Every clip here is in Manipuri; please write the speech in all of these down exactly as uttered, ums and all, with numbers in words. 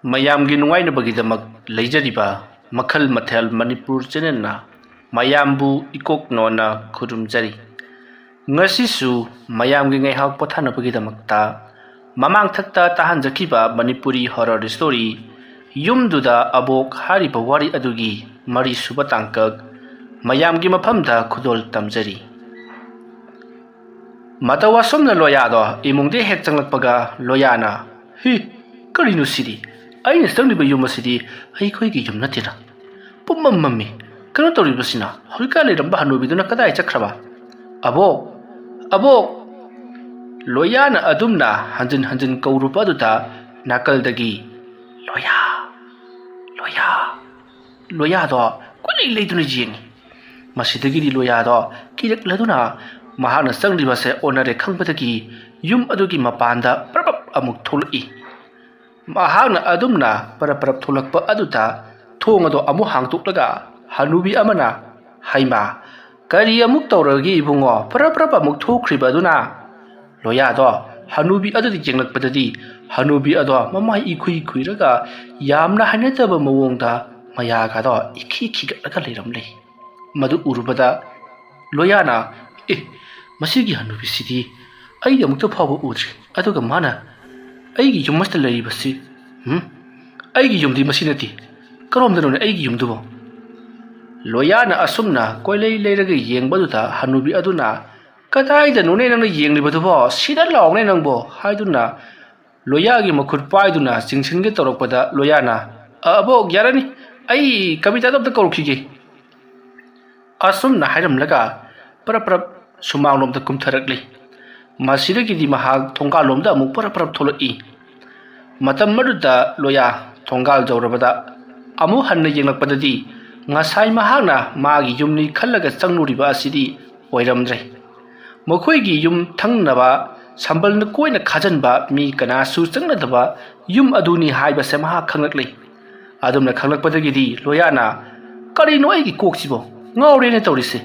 ꯃꯌꯥꯝꯒꯤ ꯅꯨꯡꯉꯥꯏꯅꯕꯒꯤꯗꯃꯛ ꯂꯩꯖꯔꯤꯕ ꯃꯈꯜ ꯃꯊꯦꯜ ꯃꯅꯤꯄꯨꯔ ꯆꯦꯅꯦꯜꯅ ꯃꯌꯥꯝꯕꯨ ꯏꯀꯣꯛ ꯅꯣꯟꯅ ꯈꯨꯔꯨꯝꯖꯔꯤ꯫ ꯉꯁꯤꯁꯨ ꯃꯌꯥꯝꯒꯤ ꯉꯥꯏꯍꯥꯛ ꯄꯣꯊꯥꯅꯕꯒꯤꯗꯃꯛꯇ ꯃꯃꯥꯡꯊꯛꯇ ꯇꯥꯍꯟꯖꯈꯤꯕ ꯃꯅꯤꯄꯨꯔꯤ ꯍꯣꯔꯔ ꯁ꯭ꯇꯣꯔꯤ ꯌꯨꯝꯗꯨꯗ ꯑꯕꯣꯛ ꯍꯥꯏꯔꯤꯕ ꯋꯥꯔꯤ ꯑꯗꯨꯒꯤ ꯃꯔꯤꯁꯨꯕ ꯇꯥꯡꯀꯛ ꯃꯌꯥꯝꯒꯤ ꯃꯐꯝꯗ ꯈꯨꯗꯣꯜ ꯇꯝꯖꯔꯤ꯫ ꯃꯇꯧ ꯑꯁꯨꯝꯅ ꯂꯣꯌꯥꯗꯣ ꯏꯃꯨꯡꯗ ꯍꯦꯛ ꯆꯪꯂꯛꯄꯒ ꯂꯣꯌꯥꯅ, "ꯍꯤ, ꯀꯔꯤꯅꯣ ꯁꯤꯗꯤ? ꯑꯩꯅ ꯆꯪꯂꯤꯕ ꯌꯨꯝ ꯑꯁꯤꯗꯤ ꯑꯩꯈꯣꯏꯒꯤ ꯌꯨꯝ ꯅꯠꯇꯦꯅ꯫ ꯄꯨꯝꯃꯝ ꯃꯝꯃꯤ꯫ ꯀꯩꯅꯣ ꯇꯧꯔꯤꯕꯁꯤꯅ? ꯍꯧꯖꯤꯛꯀꯥꯟ ꯂꯩꯔꯝꯕ ꯍꯅꯨꯕꯤꯗꯨꯅ ꯀꯗꯥꯏ ꯆꯠꯈ꯭ꯔꯕ? ꯑꯕꯣꯛ! ꯑꯕꯣꯛ!" ꯂꯣꯌꯥꯅ ꯑꯗꯨꯝꯅ ꯍꯟꯖꯤꯟ ꯍꯟꯖꯤꯟ ꯀꯧꯔꯨꯕ ꯑꯗꯨꯗ ꯅꯥꯀꯜꯗꯒꯤ, "ꯂꯣꯌꯥ! ꯂꯣꯌꯥ!" ꯂꯣꯌꯥꯗꯣ ꯀꯣꯏꯂꯩ ꯂꯩꯗꯨꯅ ꯌꯦꯡꯉꯤ꯫ ꯃꯁꯤꯗꯒꯤꯗꯤ ꯂꯣꯌꯥꯗꯣ ꯀꯤꯔꯛꯂꯗꯨꯅ ꯃꯍꯥꯛꯅ ꯆꯪꯂꯤꯕꯁꯦ ꯑꯣꯟꯅꯔꯦ ꯈꯪꯕꯗꯒꯤ ꯌꯨꯝ ꯑꯗꯨꯒꯤ ꯃꯄꯥꯟꯗ ꯄ꯭ꯔꯞ ꯄ꯭ꯔꯞ ꯑꯃꯨꯛ ꯊꯣꯛꯂꯛꯏ꯫ ꯃꯍꯥꯛꯅ ꯑꯗꯨꯝꯅ ꯄꯔꯞ ꯄꯔꯞ ꯊꯣꯛꯂꯛꯄ ꯑꯗꯨꯗ ꯊꯣꯡ ꯑꯗꯣ ꯑꯃꯨꯛ ꯍꯥꯡꯗꯣꯛꯂꯒ ꯍꯅꯨꯕꯤ ꯑꯃꯅ, "ꯍꯩꯃꯥ, ꯀꯔꯤ ꯑꯃꯨꯛ ꯇꯧꯔꯒꯦ ꯏꯕꯨꯡꯉꯣ? ꯄꯔꯞ ꯄꯔꯞ ꯑꯃꯨꯛ ꯊꯣꯛꯈ꯭ꯔꯤꯕ ꯑꯗꯨꯅ?" ꯂꯣꯌꯥꯗꯣ ꯍꯅꯨꯕꯤ ꯑꯗꯨꯗ ꯌꯦꯡꯂꯛꯄꯗꯗꯤ ꯍꯅꯨꯕꯤ ꯑꯗꯣ ꯃꯃꯥꯏ ꯏꯈꯨꯏ ꯈꯨꯏꯔꯒ ꯌꯥꯝꯅ ꯍꯩꯅꯗꯕ ꯃꯑꯣꯡꯗ ꯃꯌꯥꯒꯗꯣ ꯏꯈꯤ ꯈꯤꯒꯠꯂꯒ ꯂꯩꯔꯝꯂꯦ꯫ ꯃꯗꯨ ꯎꯔꯨꯕꯗ ꯂꯣꯌꯥꯅ, "ꯑꯦ, ꯃꯁꯤꯒꯤ ꯍꯅꯨꯕꯤꯁꯤꯗꯤ ꯑꯩ ꯑꯃꯨꯛꯇ ꯐꯥꯎꯕ ꯎꯗ꯭ꯔꯤ꯫ ꯑꯗꯨꯒ ꯃꯥꯅ ꯑꯩꯒꯤ ꯌꯨꯝ ꯑꯁꯤꯗ ꯂꯩꯔꯤꯕꯁꯤ, ꯎꯝ? ꯑꯩꯒꯤ ꯌꯨꯝꯗꯤ ꯃꯁꯤ ꯅꯠꯇꯦ꯫ ꯀꯔꯣꯝꯗꯅꯣꯅꯦ ꯑꯩꯒꯤ ꯌꯨꯝꯗꯨꯕꯣ?" ꯂꯣꯌꯥꯅ ꯑꯁꯨꯝꯅ ꯀꯣꯏꯂꯩ ꯂꯩꯔꯒ ꯌꯦꯡꯕꯗꯨꯗ ꯍꯅꯨꯕꯤ ꯑꯗꯨꯅ, "ꯀꯗꯥꯏꯗꯅꯣꯅꯦ ꯅꯪꯅ ꯌꯦꯡꯂꯤꯕꯗꯨꯕꯣ? ꯁꯤꯗ ꯂꯥꯎꯅꯦ ꯅꯪꯕꯣ!" ꯍꯥꯏꯗꯨꯅ ꯂꯣꯌꯥꯒꯤ ꯃꯈꯨꯠ ꯄꯥꯏꯗꯨꯅ ꯆꯤꯡꯁꯤꯟꯒꯦ ꯇꯧꯔꯛꯄꯗ ꯂꯣꯌꯥꯅ, "ꯑ, ꯑꯕꯣꯛ, ꯌꯥꯔꯅꯤ, ꯑꯩ ꯀꯕꯤꯇꯥꯗꯣ ꯑꯝꯇ ꯀꯧꯔꯛꯈꯤꯒꯦ꯫" ꯑꯁꯨꯝꯅ ꯍꯥꯏꯔꯝꯂꯒ ꯄꯔꯞ ꯄꯔꯞ ꯁꯨꯃꯥꯡꯂꯣꯝꯗ ꯀꯨꯝꯊꯔꯛꯂꯤ꯫ ꯃꯁꯤꯗꯒꯤꯗꯤ ꯃꯍꯥꯛ ꯊꯣꯡꯒꯥꯜꯂꯣꯝꯗ ꯑꯃꯨꯛ ꯄꯔꯞ ꯄꯔꯞ ꯊꯣꯛꯂꯛꯏ꯫ ꯃꯇꯝ ꯑꯗꯨꯗ ꯂꯣꯌꯥ ꯊꯣꯡꯒꯥꯜ ꯌꯧꯔꯕꯗ ꯑꯃꯨꯛ ꯍꯟꯅ ꯌꯦꯡꯂꯛꯄꯗꯗꯤ ꯉꯁꯥꯏ ꯃꯍꯥꯛꯅ ꯃꯥꯒꯤ ꯌꯨꯝꯅꯤ ꯈꯜꯂꯒ ꯆꯪꯂꯨꯔꯤꯕ ꯑꯁꯤꯗꯤ ꯑꯣꯏꯔꯝꯗ꯭ꯔꯦ꯫ ꯃꯈꯣꯏꯒꯤ ꯌꯨꯝ ꯊꯪꯅꯕ ꯁꯝꯕꯜꯅ ꯀꯣꯏꯅ ꯈꯥꯖꯤꯟꯕ ꯃꯤ ꯀꯅꯥꯁꯨ ꯆꯪꯅꯗꯕ ꯌꯨꯝ ꯑꯗꯨꯅꯤ ꯍꯥꯏꯕꯁꯦ ꯃꯍꯥꯛ ꯈꯪꯂꯛꯂꯤ꯫ ꯑꯗꯨꯝꯅ ꯈꯪꯂꯛꯄꯗꯒꯤꯗꯤ ꯂꯣꯌꯥꯅ, "ꯀꯔꯤꯅꯣ ꯑꯩꯒꯤ ꯀꯣꯛꯁꯤꯕꯣ? ꯉꯥꯎꯔꯦꯅꯦ ꯇꯧꯔꯤꯁꯦ꯫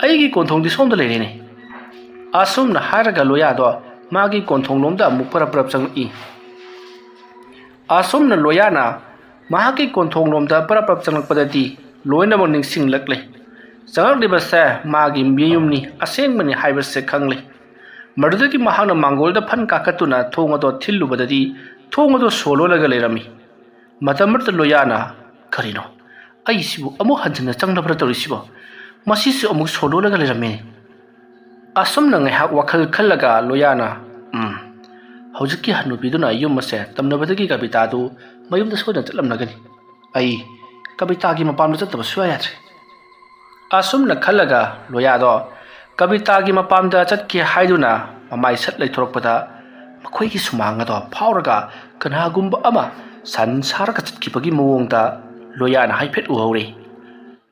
ꯑꯩꯒꯤ ꯀꯣꯟꯊꯣꯡꯗꯤ ꯁꯣꯝꯗ ꯂꯩꯔꯦꯅꯦ꯫" ꯑꯁꯨꯝꯅ ꯍꯥꯏꯔꯒ ꯂꯣꯌꯥꯗꯣ ꯃꯥꯒꯤ ꯀꯣꯟꯊꯣꯡꯂꯣꯝꯗ ꯑꯃꯨꯛ ꯄꯔꯞ ꯄꯔꯞ ꯆꯪꯂꯛꯏ꯫ ꯑꯁꯨꯝꯅ ꯂꯣꯌꯥꯅ ꯃꯍꯥꯛꯀꯤ ꯀꯣꯟꯊꯣꯡꯂꯣꯝꯗ ꯄꯔꯞ ꯄꯔꯞ ꯆꯪꯂꯛꯄꯗꯗꯤ ꯂꯣꯏꯅꯃꯛ ꯅꯤꯡꯁꯤꯡꯂꯛꯂꯦ꯫ ꯆꯪꯂꯛꯂꯤꯕꯁꯦ ꯃꯥꯒꯤ ꯃꯌꯨꯝꯅꯤ, ꯑꯁꯦꯡꯕꯅꯤ ꯍꯥꯏꯕꯁꯦ ꯈꯪꯂꯦ꯫ ꯃꯗꯨꯗꯒꯤ ꯃꯍꯥꯛꯅ ꯃꯥꯡꯒꯣꯜꯗ ꯐꯟ ꯀꯥꯈꯠꯇꯨꯅ ꯊꯣꯡ ꯑꯗꯣ ꯊꯤꯜꯂꯨꯕꯗꯗꯤ ꯊꯣꯡ ꯑꯗꯣ ꯁꯣ ꯂꯣꯜꯂꯒ ꯂꯩꯔꯝꯃꯤ꯫ ꯃꯇꯝ ꯑꯗꯨꯗ ꯂꯣꯌꯥꯅ, "ꯀꯔꯤꯅꯣ? ꯑꯩꯁꯤꯕꯨ ꯑꯃꯨꯛ ꯍꯟꯖꯤꯟꯅ ꯆꯪꯂꯕ꯭ꯔꯥ ꯇꯧꯔꯤꯁꯤꯕꯣ? ꯃꯁꯤꯁꯨ ꯑꯃꯨꯛ ꯁꯣ ꯂꯣꯜꯂꯒ ꯂꯩꯔꯝꯃꯦ꯫" ꯑꯁꯨꯝꯅ ꯉꯥꯏꯍꯥꯛ ꯋꯥꯈꯜ ꯈꯜꯂꯒ ꯂꯣꯌꯥꯅ, "ꯎꯝ, ꯍꯧꯖꯤꯛꯀꯤ ꯍꯅꯨꯕꯤꯗꯨꯅ ꯌꯨꯝ ꯑꯁꯦ ꯇꯝꯅꯕꯗꯒꯤ ꯀꯕꯤꯇꯥꯗꯨ ꯃꯌꯨꯝꯗ ꯁꯣꯏꯗꯅ ꯆꯠꯂꯝꯂꯒꯅꯤ꯫ ꯑꯩ ꯀꯕꯤꯇꯥꯒꯤ ꯃꯄꯥꯝꯗ ꯆꯠꯇꯕ ꯁꯨꯡꯌꯥ ꯌꯥꯗ꯭ꯔꯦ꯫" ꯑꯁꯨꯝꯅ ꯈꯜꯂꯒ ꯂꯣꯌꯥꯗꯣ ꯀꯕꯤꯇꯥꯒꯤ ꯃꯄꯥꯝꯗ ꯆꯠꯀꯦ ꯍꯥꯏꯗꯨꯅ ꯃꯃꯥꯏ ꯁꯠ ꯂꯩꯊꯣꯔꯛꯄꯗ ꯃꯈꯣꯏꯒꯤ ꯁꯨꯃꯥꯡ ꯑꯗꯣ ꯐꯥꯎꯔꯒ ꯀꯅꯥꯒꯨꯝꯕ ꯑꯃ ꯁꯟ ꯁꯥꯔꯒ ꯆꯠꯈꯤꯕꯒꯤ ꯃꯑꯣꯡꯗ ꯂꯣꯌꯥꯅ ꯍꯥꯏꯐꯦꯠ ꯎꯍꯧꯔꯦ꯫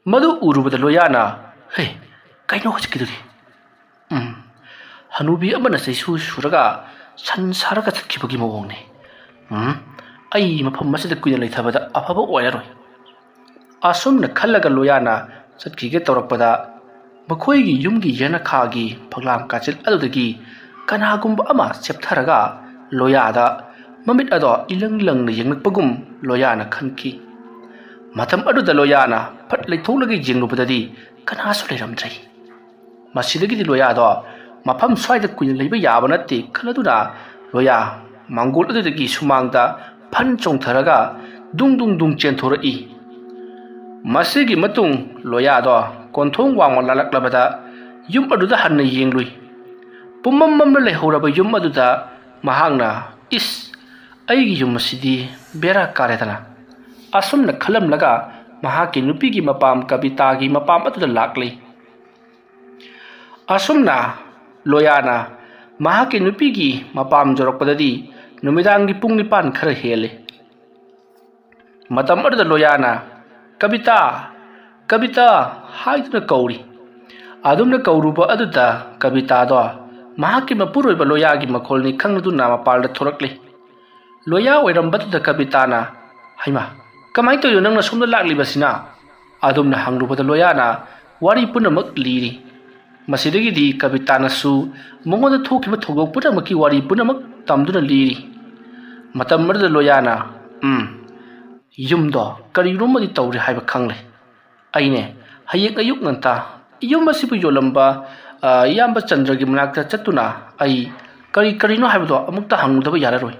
ꯃꯗꯨ ꯎꯔꯨꯕꯗ ꯂꯣꯌꯥꯅ, "ꯍꯦ, ꯀꯩꯅꯣ ꯍꯧꯖꯤꯛꯀꯤꯗꯨꯗꯤ? ꯎꯝ, ꯍꯅꯨꯕꯤ ꯑꯃꯅ ꯆꯩꯁꯨ ꯁꯨꯔꯒ ꯁꯟ ꯁꯥꯔꯒ ꯆꯠꯈꯤꯕꯒꯤ ꯃꯑꯣꯡꯅꯤ꯫ ꯎꯝ, ꯑꯩ ꯃꯐꯝ ꯑꯁꯤꯗ ꯀꯨꯏꯅ ꯂꯩꯊꯕꯗ ꯑꯐꯕ ꯑꯣꯏꯔꯔꯣꯏ꯫" ꯑꯁꯨꯝꯅ ꯈꯜꯂꯒ ꯂꯣꯌꯥꯅ ꯆꯠꯈꯤꯒꯦ ꯇꯧꯔꯛꯄꯗ ꯃꯈꯣꯏꯒꯤ ꯌꯨꯝꯒꯤ ꯌꯦꯅꯈꯥꯒꯤ ꯐꯛꯂꯥꯡ ꯀꯥꯆꯤꯜ ꯑꯗꯨꯗꯒꯤ ꯀꯅꯥꯒꯨꯝꯕ ꯑꯃ ꯆꯦꯞꯊꯔꯒ ꯂꯣꯌꯥꯗ ꯃꯃꯤꯠ ꯑꯗꯣ ꯏꯂꯪ ꯂꯪꯅ ꯌꯦꯡꯂꯛꯄꯒꯨꯝ ꯂꯣꯌꯥꯅ ꯈꯟꯈꯤ꯫ ꯃꯇꯝ ꯑꯗꯨꯗ ꯂꯣꯌꯥꯅ ꯐꯠ ꯂꯩꯊꯣꯛꯂꯒ ꯌꯦꯡꯂꯨꯕꯗꯗꯤ ꯀꯅꯥꯁꯨ ꯂꯩꯔꯝꯗ꯭ꯔꯦ꯫ ꯃꯁꯤꯗꯒꯤꯗꯤ ꯂꯣꯌꯥꯗꯣ ꯃꯐꯝ ꯁ꯭ꯋꯥꯏꯗ ꯀꯨꯏꯅ ꯂꯩꯕ ꯌꯥꯕ ꯅꯠꯇꯦ ꯈꯜꯂꯗꯨꯅ ꯂꯣꯌꯥ ꯃꯥꯡꯒꯣꯜ ꯑꯗꯨꯗꯒꯤ ꯁꯨꯃꯥꯡꯗ ꯐꯟ ꯆꯣꯡꯊꯔꯒ ꯗꯨꯡ ꯗꯨꯡ ꯗꯨꯡ ꯆꯦꯟꯊꯣꯔꯛꯏ꯫ ꯃꯁꯤꯒꯤ ꯃꯇꯨꯡ ꯂꯣꯌꯥꯗꯣ ꯀꯣꯟꯊꯣꯡ ꯋꯥꯡꯃ ꯂꯥꯜꯂꯛꯂꯕꯗ ꯌꯨꯝ ꯑꯗꯨꯗ ꯍꯟꯅ ꯌꯦꯡꯂꯨꯏ꯫ ꯄꯨꯝꯃꯝ ꯃꯝꯅ ꯂꯩꯍꯧꯔꯕ ꯌꯨꯝ ꯑꯗꯨꯗ ꯃꯍꯥꯛꯅ, "ꯏꯁ, ꯑꯩꯒꯤ ꯌꯨꯝ ꯑꯁꯤꯗꯤ ꯕꯦꯔꯥ ꯀꯥꯔꯦꯗꯅ꯫" ꯑꯁꯨꯝꯅ ꯈꯜꯂꯝꯂꯒ ꯃꯍꯥꯛꯀꯤ ꯅꯨꯄꯤꯒꯤ ꯃꯄꯥꯝ ꯀꯕꯤꯇꯥꯒꯤ ꯃꯄꯥꯝ ꯑꯗꯨꯗ ꯂꯥꯛꯂꯤ꯫ ꯑꯁꯨꯝꯅ ꯂꯣꯌꯥꯅ ꯃꯍꯥꯛꯀꯤ ꯅꯨꯄꯤꯒꯤ ꯃꯄꯥꯝ ꯌꯧꯔꯛꯄꯗꯗꯤ ꯅꯨꯃꯤꯗꯥꯡꯒꯤ ꯄꯨꯡ ꯅꯤꯄꯥꯟ ꯈꯔ ꯍꯦꯜꯂꯦ꯫ ꯃꯇꯝ ꯑꯗꯨꯗ ꯂꯣꯌꯥꯅ, "ꯀꯕꯤꯇꯥ, ꯀꯕꯤꯇꯥ" ꯍꯥꯏꯗꯨꯅ ꯀꯧꯔꯤ꯫ ꯑꯗꯨꯝꯅ ꯀꯧꯔꯨꯕ ꯑꯗꯨꯗ ꯀꯕꯤꯇꯥꯗꯣ ꯃꯍꯥꯛꯀꯤ ꯃꯄꯨꯔꯣꯏꯕ ꯂꯣꯌꯥꯒꯤ ꯃꯈꯣꯜꯅꯤ ꯈꯪꯂꯗꯨꯅ ꯃꯄꯥꯜꯗ ꯊꯣꯔꯛꯂꯤ꯫ ꯂꯣꯌꯥ ꯑꯣꯏꯔꯝꯕꯗꯨꯗ ꯀꯕꯤꯇꯥꯅ, "ꯍꯩꯃꯥ, ꯀꯃꯥꯏꯅ ꯇꯧꯔꯤꯅꯣ ꯅꯪꯅ ꯁꯣꯝꯗ ꯂꯥꯛꯂꯤꯕꯁꯤꯅ?" ꯑꯗꯨꯝꯅ ꯍꯪꯂꯨꯕꯗ ꯂꯣꯌꯥꯅ ꯋꯥꯔꯤ ꯄꯨꯝꯅꯃꯛ ꯂꯤꯔꯤ꯫ ꯃꯁꯤꯗꯒꯤꯗꯤ ꯀꯕꯤꯇꯥꯅꯁꯨ ꯃꯉꯣꯟꯗ ꯊꯣꯛꯈꯤꯕ ꯊꯧꯗꯣꯛ ꯄꯨꯝꯅꯃꯛꯀꯤ ꯋꯥꯔꯤ ꯄꯨꯝꯅꯃꯛ ꯇꯝꯗꯨꯅ ꯂꯤꯔꯤ꯫ ꯃꯇꯝ ꯑꯗꯨꯗ ꯂꯣꯌꯥꯅ, ꯎꯝ, ꯌꯨꯝꯗꯣ ꯀꯔꯤꯅꯣꯃꯗꯤ ꯇꯧꯔꯦ ꯍꯥꯏꯕ ꯈꯪꯂꯦ꯫ ꯑꯩꯅꯦ, ꯍꯌꯦꯡ ꯑꯌꯨꯛ ꯉꯟꯇꯥ ꯌꯨꯝ ꯑꯁꯤꯕꯨ ꯌꯣꯜꯂꯝꯕ, ꯑ, ꯏꯌꯥꯝꯕ ꯆꯟꯗ꯭ꯔꯒꯤ ꯃꯅꯥꯛꯇ ꯆꯠꯇꯨꯅ ꯑꯩ ꯀꯔꯤ ꯀꯔꯤꯅꯣ ꯍꯥꯏꯕꯗꯣ ꯑꯃꯨꯛꯇ ꯍꯪꯉꯨꯗꯕ ꯌꯥꯔꯔꯣꯏ꯫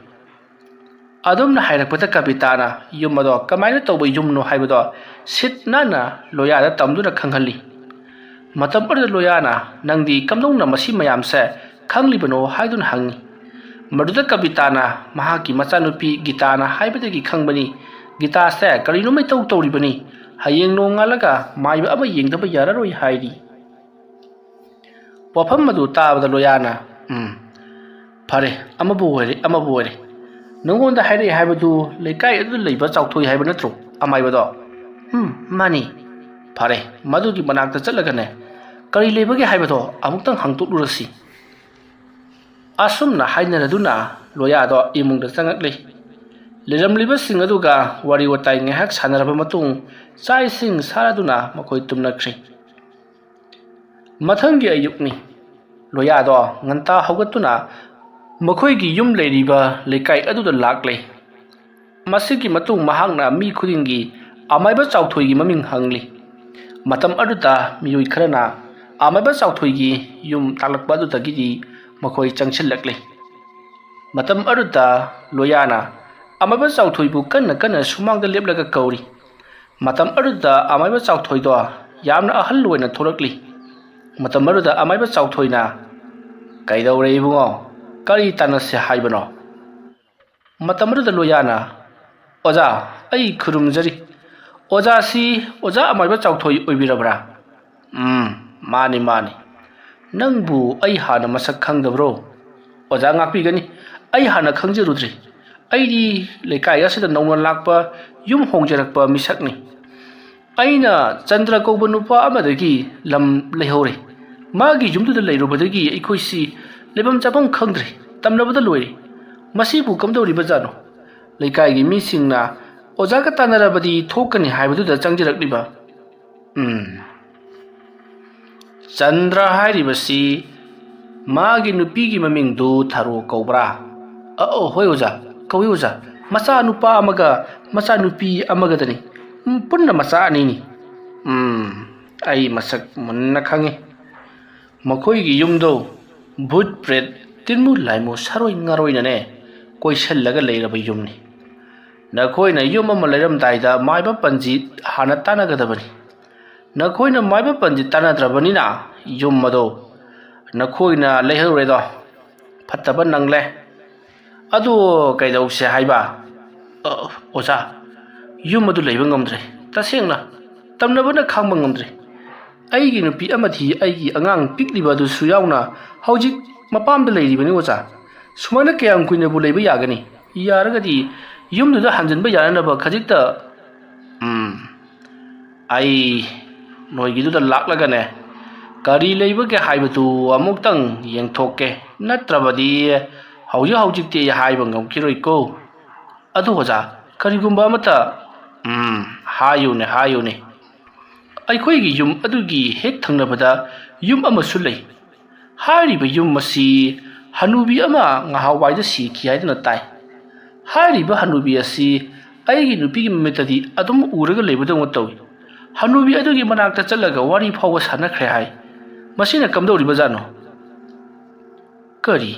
ꯑꯗꯨꯝꯅ ꯍꯥꯏꯔꯛꯄꯗ ꯀꯕꯤꯇꯥꯅ ꯌꯨꯝ ꯑꯗꯣ ꯀꯃꯥꯏꯅ ꯇꯧꯕ ꯌꯨꯝꯅꯣ ꯍꯥꯏꯕꯗꯣ ꯁꯤꯠ ꯅꯥꯟꯅ ꯂꯣꯌꯥꯗ ꯇꯝꯗꯨꯅ ꯈꯪꯍꯜꯂꯤ꯫ ꯃꯇꯝ ꯑꯗꯨꯗ ꯂꯣꯌꯥꯅ, "ꯅꯪꯗꯤ ꯀꯝꯗꯧꯅ ꯃꯁꯤ ꯃꯌꯥꯝꯁꯦ ꯈꯪꯂꯤꯕꯅꯣ?" ꯍꯥꯏꯗꯨꯅ ꯍꯪꯉꯤ꯫ ꯃꯗꯨꯗ ꯀꯕꯤꯇꯥꯅ ꯃꯍꯥꯛꯀꯤ ꯃꯆꯥꯅꯨꯄꯤ ꯒꯤꯇꯥꯅ ꯍꯥꯏꯕꯗꯒꯤ ꯈꯪꯕꯅꯤ꯫ "ꯒꯤꯇꯥꯁꯦ ꯀꯔꯤꯅꯣꯃ ꯏꯇꯧ ꯇꯧꯔꯤꯕꯅꯤ꯫ ꯍꯌꯦꯡ ꯅꯣꯡꯉꯥꯜꯂꯒ ꯃꯥꯏꯕ ꯑꯃ ꯌꯦꯡꯗꯕ ꯌꯥꯔꯔꯣꯏ" ꯍꯥꯏꯔꯤ꯫ ꯋꯥꯐꯝ ꯑꯗꯨ ꯇꯥꯕꯗ ꯂꯣꯌꯥꯅ, "ꯎꯝ, ꯐꯔꯦ, ꯑꯃꯕꯨ ꯑꯣꯏꯔꯦ, ꯑꯃꯕꯨ ꯑꯣꯏꯔꯦ꯫ ꯅꯉꯣꯟꯗ ꯍꯥꯏꯔꯛꯑꯦ ꯍꯥꯏꯕꯗꯨ ꯂꯩꯀꯥꯏ ꯑꯗꯨꯗ ꯂꯩꯕ ꯆꯥꯎꯊꯣꯏ ꯍꯥꯏꯕ ꯅꯠꯇ꯭ꯔꯣ, ꯑꯃꯥꯏꯕꯗꯣ?" "ꯎꯝ, ꯃꯥꯅꯤ꯫" "ꯐꯔꯦ, ꯃꯗꯨꯒꯤ ꯃꯅꯥꯛꯇ ꯆꯠꯂꯒꯅꯦ, ꯀꯔꯤ ꯂꯩꯕꯒꯦ ꯍꯥꯏꯕꯗꯣ ꯑꯃꯨꯛꯇꯪ ꯍꯪꯗꯣꯛꯂꯨꯔꯁꯤ꯫" ꯑꯁꯨꯝꯅ ꯍꯥꯏꯅꯔꯗꯨꯅ ꯂꯣꯌꯥꯗꯣ ꯏꯃꯨꯡꯗ ꯆꯪꯉꯛꯂꯤ꯫ ꯂꯩꯔꯝꯂꯤꯕꯁꯤꯡ ꯑꯗꯨꯒ ꯋꯥꯔꯤ ꯋꯥꯇꯥꯏ ꯉꯥꯏꯍꯥꯛ ꯁꯥꯟꯅꯔꯕ ꯃꯇꯨꯡ ꯆꯥꯛ ꯏꯁꯤꯡ ꯆꯥꯔꯗꯨꯅ ꯃꯈꯣꯏ ꯇꯨꯝꯅꯈ꯭ꯔꯦ꯫ ꯃꯊꯪꯒꯤ ꯑꯌꯨꯛꯅꯤ꯫ ꯂꯣꯌꯥꯗꯣ ꯉꯟꯇꯥ ꯍꯧꯒꯠꯇꯨꯅ ꯃꯈꯣꯏꯒꯤ ꯌꯨꯝ ꯂꯩꯔꯤꯕ ꯂꯩꯀꯥꯏ ꯑꯗꯨꯗ ꯂꯥꯛꯂꯦ꯫ ꯃꯁꯤꯒꯤ ꯃꯇꯨꯡ ꯃꯍꯥꯛꯅ ꯃꯤ ꯈꯨꯗꯤꯡꯒꯤ ꯑꯃꯥꯏꯕ ꯆꯥꯎꯊꯣꯏꯒꯤ ꯃꯃꯤꯡ ꯍꯪꯂꯤ꯫ ꯃꯇꯝ ꯑꯗꯨꯗ ꯃꯤꯑꯣꯏ ꯈꯔꯅ ꯑꯃꯥꯏꯕ ꯆꯥꯎꯊꯣꯏꯒꯤ ꯌꯨꯝ ꯇꯥꯛꯂꯛꯄ ꯑꯗꯨꯗꯒꯤꯗꯤ ꯃꯈꯣꯏ ꯆꯪꯁꯤꯜꯂꯛꯂꯤ꯫ ꯃꯇꯝ ꯑꯗꯨꯗ ꯂꯣꯌꯥꯅ ꯑꯃꯥꯏꯕ ꯆꯥꯎꯊꯣꯏꯕꯨ ꯀꯟꯅ ꯀꯟꯅ ꯁꯨꯃꯥꯡꯗ ꯂꯦꯞꯂꯒ ꯀꯧꯔꯤ꯫ ꯃꯇꯝ ꯑꯗꯨꯗ ꯑꯃꯥꯏꯕ ꯆꯥꯎꯊꯣꯏꯗꯣ ꯌꯥꯝꯅ ꯑꯍꯜ ꯑꯣꯏꯅ ꯊꯣꯔꯛꯂꯤ꯫ ꯃꯇꯝ ꯑꯗꯨꯗ ꯑꯃꯥꯏꯕ ꯆꯥꯎꯊꯣꯏꯅ, "ꯀꯩꯗꯧꯔꯦ ꯏꯕꯨꯡꯉꯣ? ꯀꯔꯤ ꯇꯥꯟꯅꯁꯦ ꯍꯥꯏꯕꯅꯣ?" ꯃꯇꯝ ꯑꯗꯨꯗ ꯂꯣꯌꯥꯅ, "ꯑꯣꯖꯥ, ꯑꯩ ꯈꯨꯔꯨꯝꯖꯔꯤ꯫ ꯑꯣꯖꯥꯁꯤ ꯑꯣꯖꯥ ꯑꯃꯥꯏꯕ ꯆꯥꯎꯊꯣꯏ ꯑꯣꯏꯕꯤꯔꯕ꯭ꯔꯥ?" "ꯎꯝ, ꯃꯥꯅꯤ, ꯃꯥꯅꯤ꯫ ꯅꯪꯕꯨ ꯑꯩ ꯍꯥꯟꯅ ꯃꯁꯛ ꯈꯪꯗꯕ꯭ꯔꯣ?" "ꯑꯣꯖꯥ ꯉꯥꯛꯄꯤꯒꯅꯤ, ꯑꯩ ꯍꯥꯟꯅ ꯈꯪꯖꯔꯨꯗ꯭ꯔꯤ꯫ ꯑꯩꯗꯤ ꯂꯩꯀꯥꯏ ꯑꯁꯤꯗ ꯅꯧꯅ ꯂꯥꯛꯄ, ꯌꯨꯝ ꯍꯣꯡꯖꯔꯛꯄ ꯃꯤꯁꯛꯅꯤ꯫ ꯑꯩꯅ ꯆꯟꯗ꯭ꯔ ꯀꯧꯕ ꯅꯨꯄꯥ ꯑꯃꯗꯒꯤ ꯂꯝ ꯂꯩꯍꯧꯔꯦ꯫ ꯃꯥꯒꯤ ꯌꯨꯝꯗꯨꯗ ꯂꯩꯔꯨꯕꯗꯒꯤ ꯑꯩꯈꯣꯏꯁꯤ ꯂꯩꯐꯝ ꯆꯥꯐꯝ ꯈꯪꯗ꯭ꯔꯦ꯫ ꯇꯝꯂꯕꯗ ꯂꯣꯏꯔꯦ꯫ ꯃꯁꯤꯕꯨ ꯀꯝꯗꯧꯔꯤꯕꯖꯥꯠꯅꯣ? ꯂꯩꯀꯥꯏꯒꯤ ꯃꯤꯁꯤꯡꯅ ꯑꯣꯖꯥꯒ ꯇꯥꯟꯅꯔꯕꯗꯤ ꯊꯣꯛꯀꯅꯤ ꯍꯥꯏꯕꯗꯨꯗ ꯆꯪꯖꯔꯛꯂꯤꯕ꯫" "ꯎꯝ꯫ ꯆꯟꯗ꯭ꯔ ꯍꯥꯏꯔꯤꯕꯁꯤ ꯃꯥꯒꯤ ꯅꯨꯄꯤꯒꯤ ꯃꯃꯤꯡꯗꯨ ꯊꯔꯣ ꯀꯧꯕ꯭ꯔꯥ?" "ꯑ, ꯑ, ꯍꯣꯏ ꯑꯣꯖꯥ, ꯀꯧꯏ ꯑꯣꯖꯥ꯫ ꯃꯆꯥꯅꯨꯄꯥ ꯑꯃꯒ ꯃꯆꯥꯅꯨꯄꯤ ꯑꯃꯒꯗꯅꯤ꯫ ꯎꯝ, ꯄꯨꯟꯅ ꯃꯆꯥ ꯑꯅꯤꯅꯤ꯫ ꯎꯝ, ꯑꯩ ꯃꯁꯛ ꯃꯨꯟꯅ ꯈꯪꯉꯤ꯫ ꯃꯈꯣꯏꯒꯤ ꯌꯨꯝꯗꯣ ꯚꯨꯠ ꯄ꯭ꯔꯦꯠ, ꯇꯤꯟꯃꯨ ꯂꯥꯏꯃꯨ, ꯁꯥꯔꯣꯏ ꯉꯥꯔꯣꯏꯅꯅꯦ ꯀꯣꯏꯁꯜꯂꯒ ꯂꯩꯔꯕ ꯌꯨꯝꯅꯤ꯫ ꯅꯈꯣꯏꯅ ꯌꯨꯝ ꯑꯃ ꯂꯩꯔꯝꯗꯥꯏꯗ ꯃꯥꯏꯕ ꯄꯟꯖꯤꯠ ꯍꯥꯟꯅ ꯇꯥꯟꯅꯒꯗꯕꯅꯤ꯫ ꯅꯈꯣꯏꯅ ꯃꯥꯏꯕ ꯄꯟꯖꯤꯠ ꯇꯥꯟꯅꯗ꯭ꯔꯕꯅꯤꯅ ꯌꯨꯝ ꯑꯗꯣ ꯅꯈꯣꯏꯅ ꯂꯩꯍꯧꯔꯦꯗꯣ꯫ ꯐꯠꯇꯕ ꯅꯪꯂꯦ꯫ ꯑꯗꯨ ꯀꯩꯗꯧꯁꯦ ꯍꯥꯏꯕ? ꯑ, ꯑꯣꯖꯥ, ꯌꯨꯝ ꯑꯗꯨ ꯂꯩꯕ ꯉꯝꯗ꯭ꯔꯦ꯫ ꯇꯁꯦꯡꯅ, ꯇꯝꯅꯕꯅ ꯈꯥꯡꯕ ꯉꯝꯗ꯭ꯔꯦ꯫ ꯑꯩꯒꯤ ꯅꯨꯄꯤ ꯑꯃꯗꯤ ꯑꯩꯒꯤ ꯑꯉꯥꯡ ꯄꯤꯛꯂꯤꯕ ꯑꯗꯨꯁꯨ ꯌꯥꯎꯅ ꯍꯧꯖꯤꯛ ꯃꯄꯥꯝꯗ ꯂꯩꯔꯤꯕꯅꯤ ꯑꯣꯖꯥ꯫ ꯁꯨꯃꯥꯏꯅ ꯀꯌꯥꯝ ꯀꯨꯏꯅꯕꯨ ꯂꯩꯕ ꯌꯥꯒꯅꯤ? ꯌꯥꯔꯒꯗꯤ ꯌꯨꯝꯗꯨꯗ ꯍꯟꯖꯤꯟꯕ ꯌꯥꯅꯅꯕ ꯈꯖꯤꯛꯇ, ꯎꯝ, ꯑꯩ ꯅꯣꯏꯒꯤꯗꯨꯗ ꯂꯥꯛꯂꯒꯅꯦ, ꯀꯔꯤ ꯂꯩꯕꯒꯦ ꯍꯥꯏꯕꯗꯨ ꯑꯃꯨꯛꯇꯪ ꯌꯦꯡꯊꯣꯛꯀꯦ꯫ ꯅꯠꯇ꯭ꯔꯕꯗꯤ ꯍꯧꯖꯤꯛ ꯍꯧꯖꯤꯛꯇꯤ ꯑꯩ ꯍꯥꯏꯕ ꯉꯝꯈꯤꯔꯣꯏꯀꯣ꯫ ꯑꯗꯨ ꯑꯣꯖꯥ, ꯀꯔꯤꯒꯨꯝꯕ ꯑꯃꯠꯇ, ꯎꯝ, ꯍꯥꯏꯌꯨꯅꯦ, ꯍꯥꯏꯌꯨꯅꯦ꯫ ꯑꯩꯈꯣꯏꯒꯤ ꯌꯨꯝ ꯑꯗꯨꯒꯤ ꯍꯦꯛ ꯊꯪꯅꯕꯗ ꯌꯨꯝ ꯑꯃꯁꯨ ꯂꯩ꯫ ꯍꯥꯏꯔꯤꯕ ꯌꯨꯝ ꯑꯁꯤ ꯍꯅꯨꯕꯤ ꯑꯃ ꯉꯍꯥꯟꯋꯥꯏꯗ ꯁꯤꯈꯤ ꯍꯥꯏꯗꯨꯅ ꯇꯥꯏ꯫ ꯍꯥꯏꯔꯤꯕ ꯍꯅꯨꯕꯤ ꯑꯁꯤ ꯑꯩꯒꯤ ꯅꯨꯄꯤꯒꯤ ꯃꯃꯤꯠꯇꯗꯤ ꯑꯗꯨꯝ ꯎꯔꯒ ꯂꯩꯕꯗꯧꯅ ꯇꯧꯏ꯫ ꯍꯅꯨꯕꯤ ꯑꯗꯨꯒꯤ ꯃꯅꯥꯛꯇ ꯆꯠꯂꯒ ꯋꯥꯔꯤ ꯐꯥꯎꯕ ꯁꯥꯟꯅꯈ꯭ꯔꯦ ꯍꯥꯏ꯫ ꯃꯁꯤꯅ ꯀꯝꯗꯧꯔꯤꯕꯖꯥꯠꯅꯣ? ꯀꯔꯤ?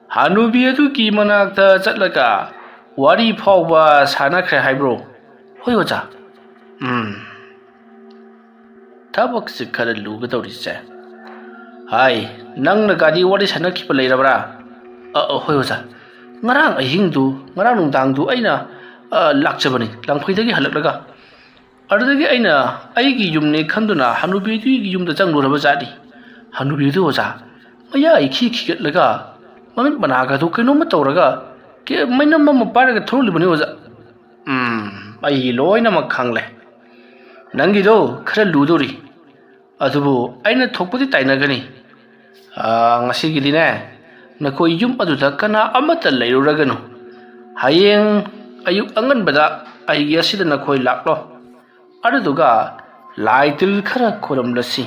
ꯍꯅꯨꯕꯤ ꯑꯗꯨꯒꯤ ꯃꯅꯥꯛꯇ ꯆꯠꯂꯒ ꯋꯥꯔꯤ ꯐꯥꯎꯕ ꯁꯥꯟꯅꯈ꯭ꯔꯦ ꯍꯥꯏꯕ꯭ꯔꯣ? ꯍꯣꯏ ꯑꯣꯖꯥ꯫ ꯎꯝ꯫ ꯊꯕꯛꯁꯤ ꯈꯔ ꯂꯨꯒꯗꯧꯔꯤꯁꯦ꯫ ꯍꯥꯏ, ꯅꯪꯅ ꯒꯥꯔꯤ ꯋꯥꯔꯤ ꯁꯥꯟꯅꯈꯤꯕ ꯂꯩꯔꯕ꯭ꯔꯥ? ꯑ, ꯑ, ꯍꯣꯏ ꯑꯣꯖꯥ꯫ ꯉꯔꯥꯡ ꯑꯍꯤꯡꯗꯨ, ꯉꯔꯥꯡ ꯅꯨꯡꯗꯥꯡꯗꯨ ꯑꯩꯅ, ꯑ, ꯂꯥꯛꯆꯕꯅꯤ, ꯂꯥꯡꯐꯩꯗꯒꯤ ꯍꯜꯂꯛꯂꯒ꯫ ꯑꯗꯨꯗꯒꯤ ꯑꯩꯅ ꯑꯩꯒꯤ ꯌꯨꯝꯅꯦ ꯈꯟꯗꯨꯅ ꯍꯅꯨꯕꯤꯗꯨꯒꯤ ꯌꯨꯝꯗ ꯆꯪꯂꯨꯔꯕ ꯖꯥꯠꯅꯤ꯫ ꯍꯅꯨꯕꯤꯗꯨ ꯑꯣꯖꯥ, ꯃꯌꯥ ꯏꯈꯤ ꯈꯤꯒꯠꯂꯒ, ꯃꯃꯤꯠ ꯃꯅꯥꯒꯗꯨ ꯀꯩꯅꯣꯝꯃ ꯇꯧꯔꯒ, ꯀꯦ-, ꯃꯩꯅꯝ ꯑꯃ ꯄꯥꯏꯔꯒ ꯊꯣꯛꯂꯛꯂꯤꯕꯅꯤ ꯑꯣꯖꯥ꯫ ꯎꯝ, ꯑꯩ ꯂꯣꯏꯅꯃꯛ ꯈꯪꯂꯦ꯫ ꯅꯪꯒꯤꯗꯣ ꯈꯔ ꯂꯨꯗꯧꯔꯤ꯫ ꯑꯗꯨꯕꯨ ꯑꯩꯅ ꯊꯣꯛꯄꯗꯤ ꯇꯥꯏꯅꯒꯅꯤ꯫ ꯑꯥ, ꯉꯁꯤꯒꯤꯗꯤꯅꯦ, ꯅꯈꯣꯏ ꯌꯨꯝ ꯑꯗꯨꯗ ꯀꯅꯥ ꯑꯃꯠꯇ ꯂꯩꯔꯨꯔꯒꯅꯨ꯫ ꯍꯌꯦꯡ ꯑꯌꯨꯛ ꯑꯉꯟꯕꯗ ꯑꯩꯒꯤ ꯑꯁꯤꯗ ꯅꯈꯣꯏ ꯂꯥꯛꯂꯣ꯫ ꯑꯗꯨꯗꯨꯒ ꯂꯥꯏ ꯇꯤꯜ ꯈꯔ ꯈꯣꯏꯔꯝꯂꯁꯤ꯫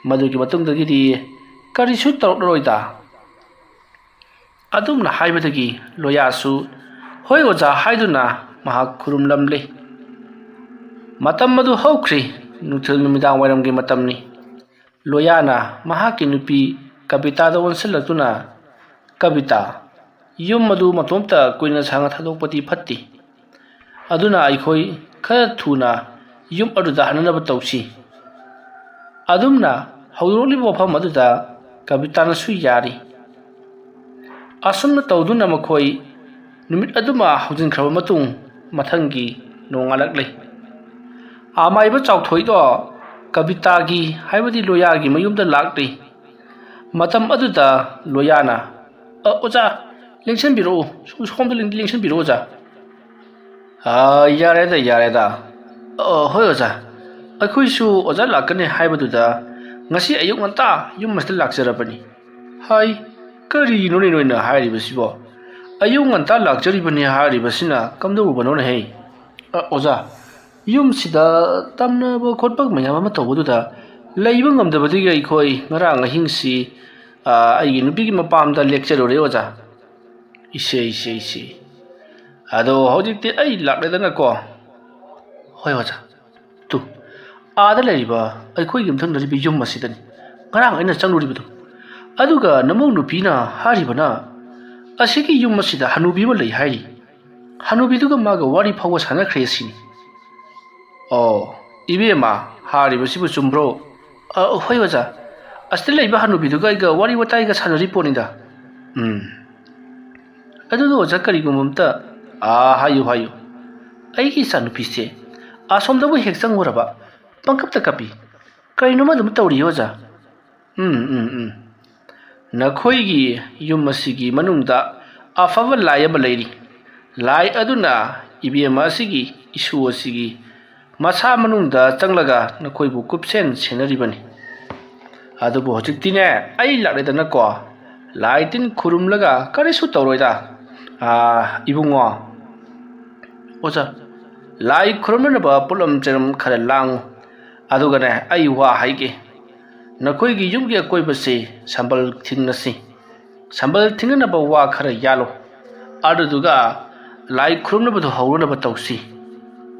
ꯃꯗꯨꯒꯤ ꯃꯇꯨꯡꯗꯒꯤꯗꯤ ꯀꯔꯤꯁꯨ ꯇꯧꯔꯛꯂꯔꯣꯏꯗ꯫ ꯑꯗꯨꯝꯅ ꯍꯥꯏꯕꯗꯒꯤ ꯂꯣꯌꯥꯁꯨ "ꯍꯣꯏ ꯑꯣꯖꯥ" ꯍꯥꯏꯗꯨꯅ ꯃꯍꯥꯛ ꯈꯨꯔꯨꯝꯂꯝꯂꯦ꯫ ꯃꯇꯝ ꯑꯗꯨ ꯍꯧꯈ꯭ꯔꯦ꯫ ꯅꯨꯡꯊꯤꯜ ꯅꯨꯃꯤꯗꯥꯡ ꯋꯥꯏꯔꯝꯒꯤ ꯃꯇꯝꯅꯤ꯫ ꯂꯣꯌꯥꯅ ꯃꯍꯥꯛꯀꯤ ꯅꯨꯄꯤ ꯀꯕꯤꯇꯥꯗ ꯑꯣꯟꯁꯤꯜꯂꯛꯇꯨꯅ, "ꯀꯕꯤꯇꯥ, ꯌꯨꯝ ꯑꯗꯨ ꯃꯇꯣꯝꯇ ꯀꯨꯏꯅ ꯁꯥꯡꯅ ꯊꯥꯗꯣꯛꯄꯗꯤ ꯐꯠꯇꯦ꯫ ꯑꯗꯨꯅ ꯑꯩꯈꯣꯏ ꯈꯔ ꯊꯨꯅ ꯌꯨꯝ ꯑꯗꯨꯗ ꯍꯟꯅꯅꯕ ꯇꯧꯁꯤ꯫" ꯑꯗꯨꯝꯅ ꯍꯧꯗꯣꯔꯛꯂꯤꯕ ꯋꯥꯐꯝ ꯑꯗꯨꯗ ꯀꯕꯤꯇꯥꯅꯁꯨ ꯌꯥꯔꯤ꯫ ꯑꯁꯨꯝꯅ ꯇꯧꯗꯨꯅ ꯃꯈꯣꯏ ꯅꯨꯃꯤꯠ ꯑꯗꯨꯃ ꯍꯧꯖꯤꯟꯈ꯭ꯔꯕ ꯃꯇꯨꯡ, ꯃꯊꯪꯒꯤ ꯅꯣꯡꯉꯥꯜꯂꯛꯂꯦ꯫ ꯑꯃꯥꯏꯕ ꯆꯥꯎꯊꯣꯏꯗꯣ ꯀꯕꯤꯇꯥꯒꯤ, ꯍꯥꯏꯕꯗꯤ ꯂꯣꯌꯥꯒꯤ ꯃꯌꯨꯝꯗ ꯂꯥꯛꯂꯤ꯫ ꯃꯇꯝ ꯑꯗꯨꯗ ꯂꯣꯌꯥꯅ, "ꯑ, ꯑꯣꯖꯥ, ꯂꯦꯡꯁꯤꯟꯕꯤꯔꯛꯎ, ꯁꯣ-, ꯁꯣꯝꯗ ꯂꯦꯡ-, ꯂꯦꯡꯁꯤꯟꯕꯤꯔꯛꯎ, ꯑꯣꯖꯥ꯫" "ꯑ, ꯌꯥꯔꯦꯗ, ꯌꯥꯔꯦꯗ꯫ ꯑ, ꯍꯣꯏ, ꯑꯣꯖꯥ꯫ ꯑꯩꯈꯣꯏꯁꯨ ꯑꯣꯖꯥ ꯂꯥꯛꯀꯅꯤ ꯍꯥꯏꯕꯗꯨꯗ ꯉꯁꯤ ꯑꯌꯨꯛ ꯉꯟꯇꯥ ꯌꯨꯝ ꯑꯁꯤꯗ ꯂꯥꯛꯆꯔꯕꯅꯤ꯫" ꯍꯥꯏ, "ꯀꯔꯤꯅꯣꯅꯦ ꯅꯣꯏꯅ ꯍꯥꯏꯔꯤꯕꯁꯤꯕꯣ? ꯑꯌꯨꯛ ꯉꯟꯇꯥ ꯂꯥꯛꯆꯔꯤꯕꯅꯤ ꯍꯥꯏꯔꯤꯕꯁꯤꯅ ꯀꯝꯗꯧꯔꯨꯕꯅꯣꯅꯦꯍꯦ?" "ꯑ, ꯑꯣꯖꯥ, ꯌꯨꯝꯁꯤꯗ ꯇꯝꯅꯕ ꯈꯣꯠꯄ ꯃꯌꯥꯝ ꯑꯃ ꯇꯧꯕꯗꯨꯗ ꯂꯩꯕ ꯉꯝꯗꯕꯗꯒꯤ ꯑꯩꯈꯣꯏ ꯉꯔꯥꯡ ꯑꯍꯤꯡꯁꯤ, ꯑ, ꯑꯩꯒꯤ ꯅꯨꯄꯤꯒꯤ ꯃꯄꯥꯝꯗ ꯂꯦꯛꯆꯔꯨꯔꯦ, ꯑꯣꯖꯥ꯫" "ꯏꯁꯦ, ꯏꯁꯦ, ꯏꯁꯦ꯫ ꯑꯗꯣ ꯍꯧꯖꯤꯛꯇꯤ ꯑꯩ ꯂꯥꯛꯂꯦꯗꯅꯀꯣ꯫" "ꯍꯣꯏ, ꯑꯣꯖꯥ꯫ ꯇꯨ, ꯑꯥꯗ ꯂꯩꯔꯤꯕ ꯑꯩꯈꯣꯏꯒꯤ ꯌꯨꯝꯊꯪꯅꯔꯤꯕ ꯌꯨꯝ ꯑꯁꯤꯗꯅꯤ ꯉꯔꯥꯡ ꯑꯩꯅ ꯆꯪꯂꯨꯔꯤꯕꯗꯨ꯫ ꯑꯗꯨꯒ ꯅꯃꯧ ꯅꯨꯄꯤꯅ ꯍꯥꯏꯔꯤꯕꯅ ꯑꯁꯤꯒꯤ ꯌꯨꯝ ꯑꯁꯤꯗ ꯍꯅꯨꯕꯤ ꯑꯃ ꯂꯩ ꯍꯥꯏꯔꯤ꯫ ꯍꯅꯨꯕꯤꯗꯨꯒ ꯃꯥꯒ ꯋꯥꯔꯤ ꯐꯥꯎꯕ ꯁꯥꯟꯅꯈ꯭ꯔꯦ ꯁꯤꯅꯤ꯫" "ꯑꯣ, ꯏꯕꯦꯝꯃ, ꯍꯥꯏꯔꯤꯕꯁꯤꯕꯨ ꯆꯨꯝꯕ꯭ꯔꯣ?" "ꯑ, ꯍꯣꯏ, ꯑꯣꯖꯥ꯫ ꯑꯁꯤꯗ ꯂꯩꯕ ꯍꯅꯨꯕꯤꯗꯨꯒ ꯑꯩꯒ ꯋꯥꯔꯤ ꯋꯥꯇꯥꯏꯒ ꯁꯥꯟꯅꯔꯤ ꯄꯣꯠꯅꯤꯗ꯫" "ꯎꯝ꯫ ꯑꯗꯨꯒ ꯑꯣꯖꯥ, ꯀꯔꯤꯒꯨꯝꯕ ꯑꯝꯇ꯫" "ꯑꯥ, ꯍꯥꯏꯌꯨ, ꯍꯥꯏꯌꯨ꯫" "ꯑꯩꯒꯤ ꯏꯆꯥꯅꯨꯄꯤꯁꯦ ꯑꯁꯣꯝꯗꯕꯨ ꯍꯦꯛ ꯆꯪꯉꯨꯔꯕ ꯄꯪꯀꯞꯇ ꯀꯞꯄꯤ꯫ ꯀꯔꯤꯅꯣꯃ ꯑꯗꯨꯝ ꯇꯧꯔꯤ, ꯑꯣꯖꯥ꯫" "ꯎꯝ, ꯎꯝ, ꯎꯝ꯫ ꯅꯈꯣꯏꯒꯤ ꯌꯨꯝ ꯑꯁꯤꯒꯤ ꯃꯅꯨꯡꯗ ꯑꯐꯕ ꯂꯥꯏ ꯑꯃ ꯂꯩꯔꯤ꯫ ꯂꯥꯏ ꯑꯗꯨꯅ ꯏꯕꯦꯝꯃ ꯑꯁꯤꯒꯤ, ꯏꯁꯨ ꯑꯁꯤꯒꯤ ꯃꯁꯥ ꯃꯅꯨꯡꯗ ꯆꯪꯂꯒ ꯅꯈꯣꯏꯕꯨ ꯀꯨꯞꯁꯦꯟ ꯁꯦꯟꯅꯔꯤꯕꯅꯤ꯫ ꯑꯗꯨꯕꯨ ꯍꯧꯖꯤꯛꯇꯤꯅꯦ, ꯑꯩ ꯂꯥꯛꯂꯦꯗꯅꯀꯣ, ꯂꯥꯏ ꯇꯤꯟ ꯈꯨꯔꯨꯝꯂꯒ ꯀꯔꯤꯁꯨ ꯇꯧꯔꯣꯏꯗ꯫ ꯑꯥ, ꯏꯕꯨꯡꯉꯣ꯫" "ꯑꯣꯖꯥ꯫" "ꯂꯥꯏ ꯈꯨꯔꯨꯝꯅꯅꯕ ꯄꯣꯠꯂꯝ ꯆꯩꯔꯝ ꯈꯔ ꯂꯥꯡꯉꯨ꯫ ꯑꯗꯨꯒꯅꯦ, ꯑꯩ ꯋꯥ ꯍꯥꯏꯒꯦ꯫ ꯅꯈꯣꯏꯒꯤ ꯌꯨꯝꯒꯤ ꯑꯀꯣꯏꯕꯁꯤ ꯁꯝꯕꯜ ꯊꯤꯡꯅꯁꯤ꯫ ꯁꯝꯕꯜ ꯊꯤꯡꯅꯅꯕ ꯋꯥ ꯈꯔ ꯌꯥꯜꯂꯨ꯫ ꯑꯗꯨꯗꯨꯒ ꯂꯥꯏ ꯈꯨꯔꯨꯝꯅꯕꯗꯨ ꯍꯧꯔꯨꯅꯕ ꯇꯧꯁꯤ꯫